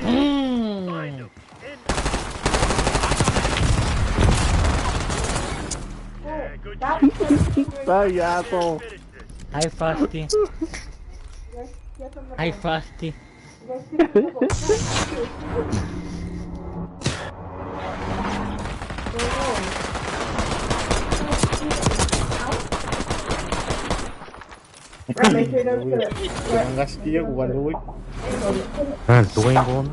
Mm. Find 'em. End 'em. Yeah, good shit. Sorry, you asshole. Hi, Frosty. Hi, Frosty. Ang gaskiya ku ba luwi. Ah, tuwing ko na.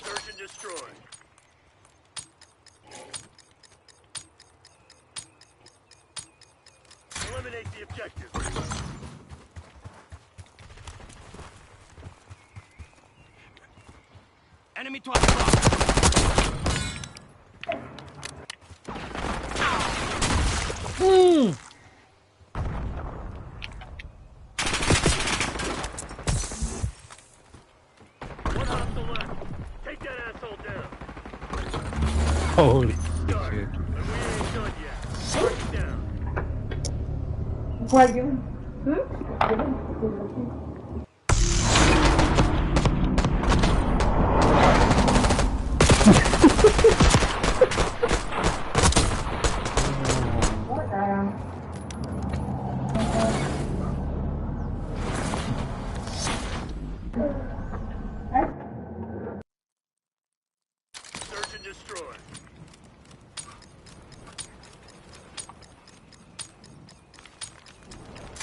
Search and destroy. Eliminate the objective. Enemy target locked. Hmm. One hostile left. Take that asshole down. Holy shit. But we ain't done yet. Mark it down. What you? Hmm? What the? Search and destroy.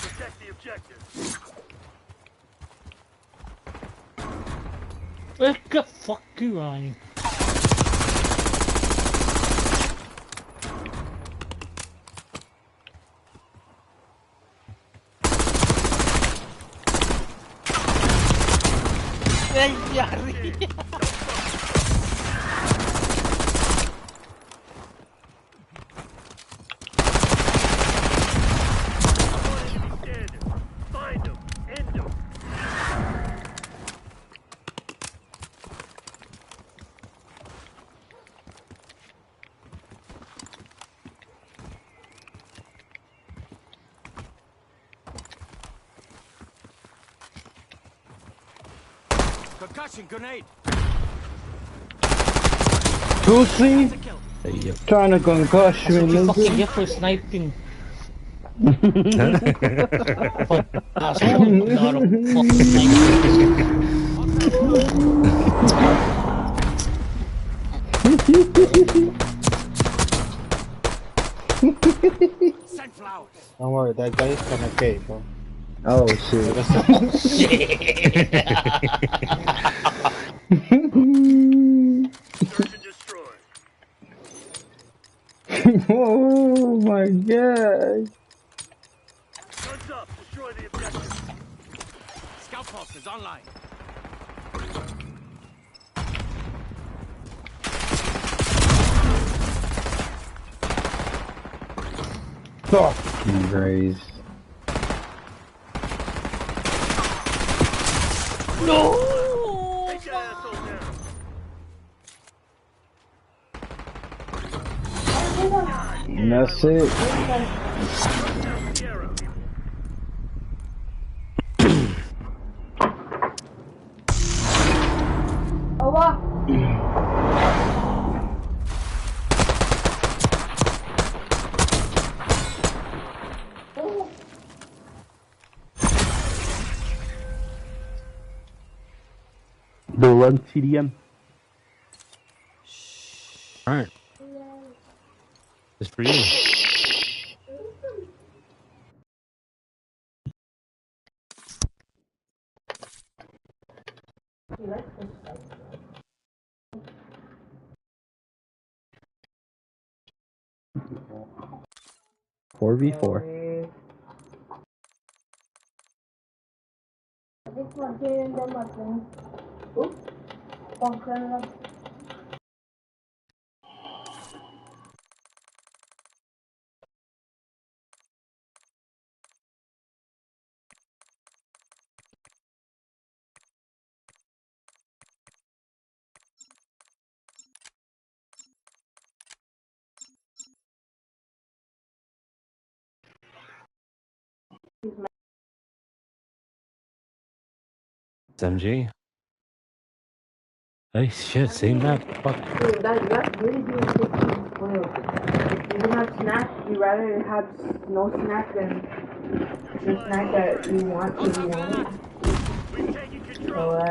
Protect the objective. What the fuck you on? Hey, yari. Find him. End him. Concussion grenade. Pussy. That's a kill. Trying to concuss me, nigga. Fucking get for sniping. Fuck, asshole. Not a fucking sniper. Send flowers. Don't worry, that guy is gonna cave, bro. Oh, shit. Search and destroy. Oh my God. Guns up, destroy the objective. Scout pulse is online. Fucking raise. No! Take that asshole down. That's it. Dolan T D M. All right. It's for you. Four v four. S M G. Hey, shit, same map. Fuck. Dude, that, that's really good. Even have snacks, you rather have no snack than the snack that you want to, you know? So, uh,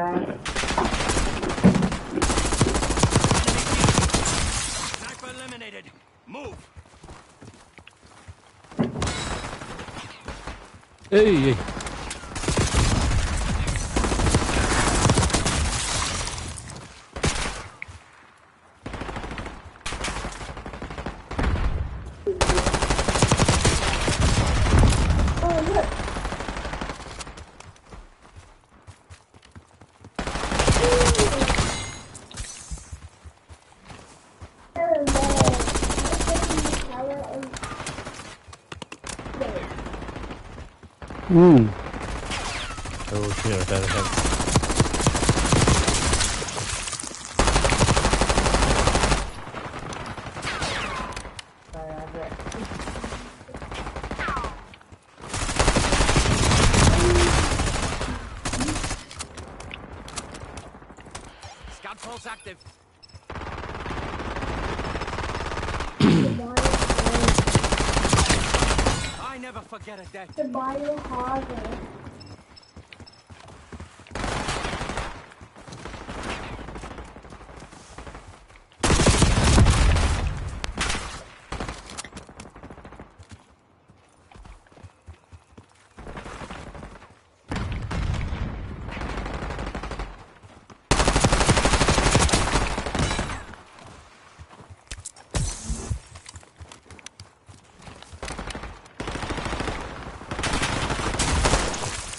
Sniper eliminated. Move. Hey, hey. Mm. Oh, shit, that helps. Scout pulse active. I never forget a day.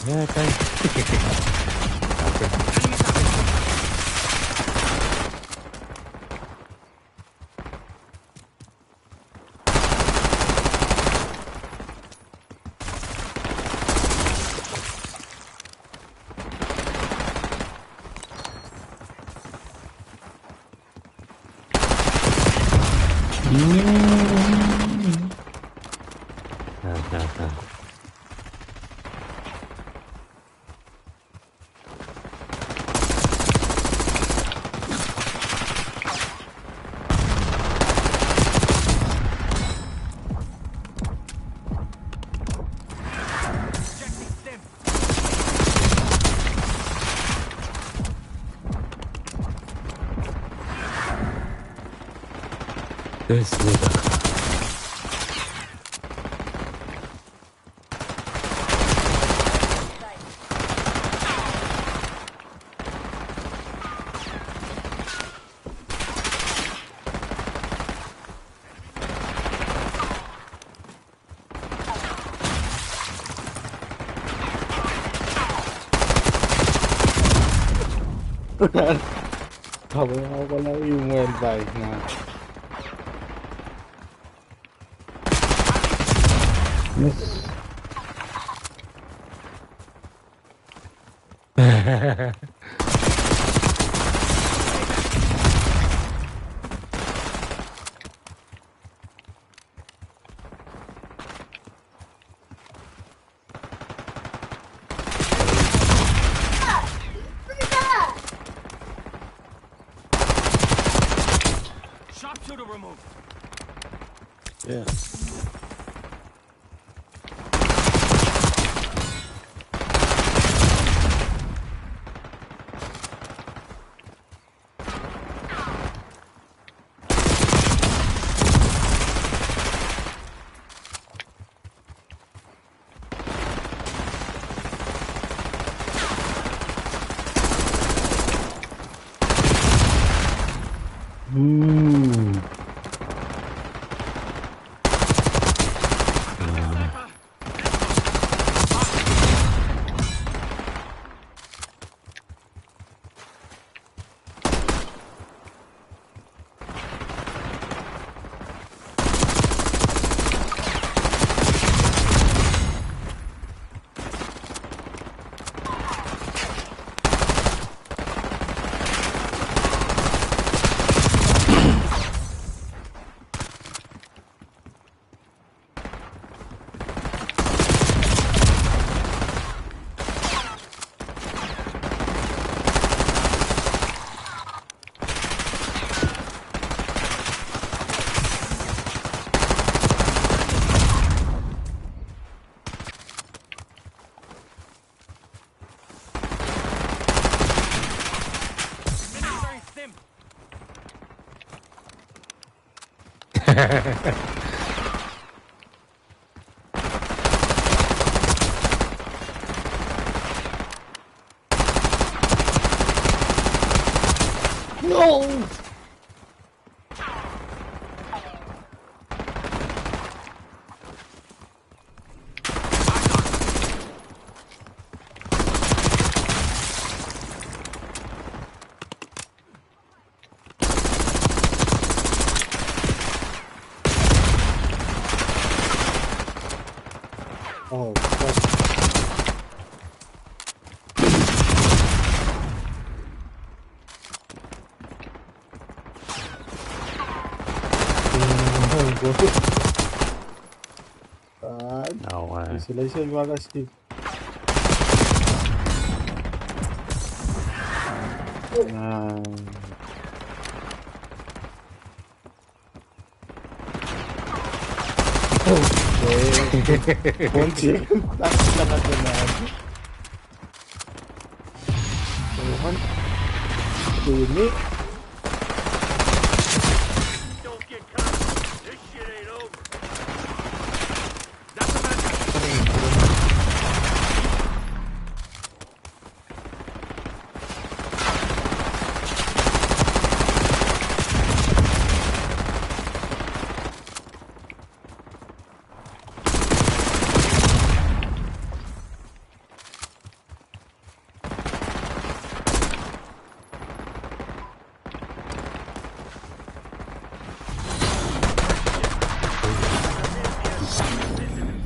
Yeah, thanks. This nigga. Tamu, ako na yung one five na. Miss. Yeah. No! Oh, fuck. Oh, boy. God. No way. Isolation waka skip. Ah. Oh, okay. One team. That's not the man. One. Two me. Don't get caught. This shit ain't over.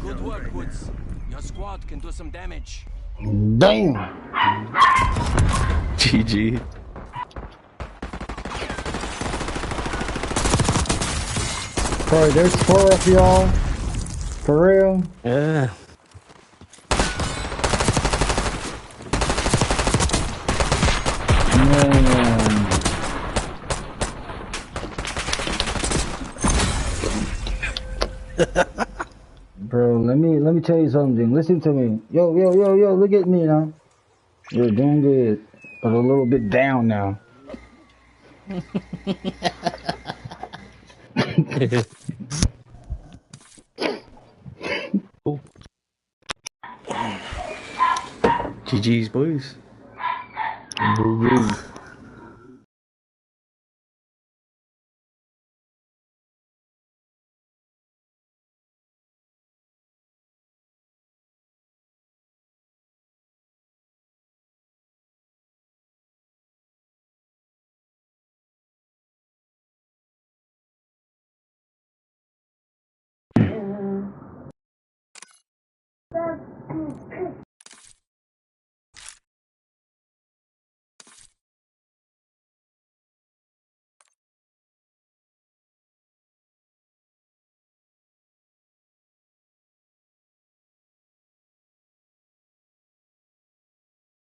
Good work, Woods. Your squad can do some damage. Damn! G G. Bro, there's four of y'all. For real? Yeah. Man. Bro, let me, let me tell you something. Listen to me. Yo, yo, yo, yo, look at me now. You're doing good, but a little bit down now. Oh. G G's, boys. Boo-hoo.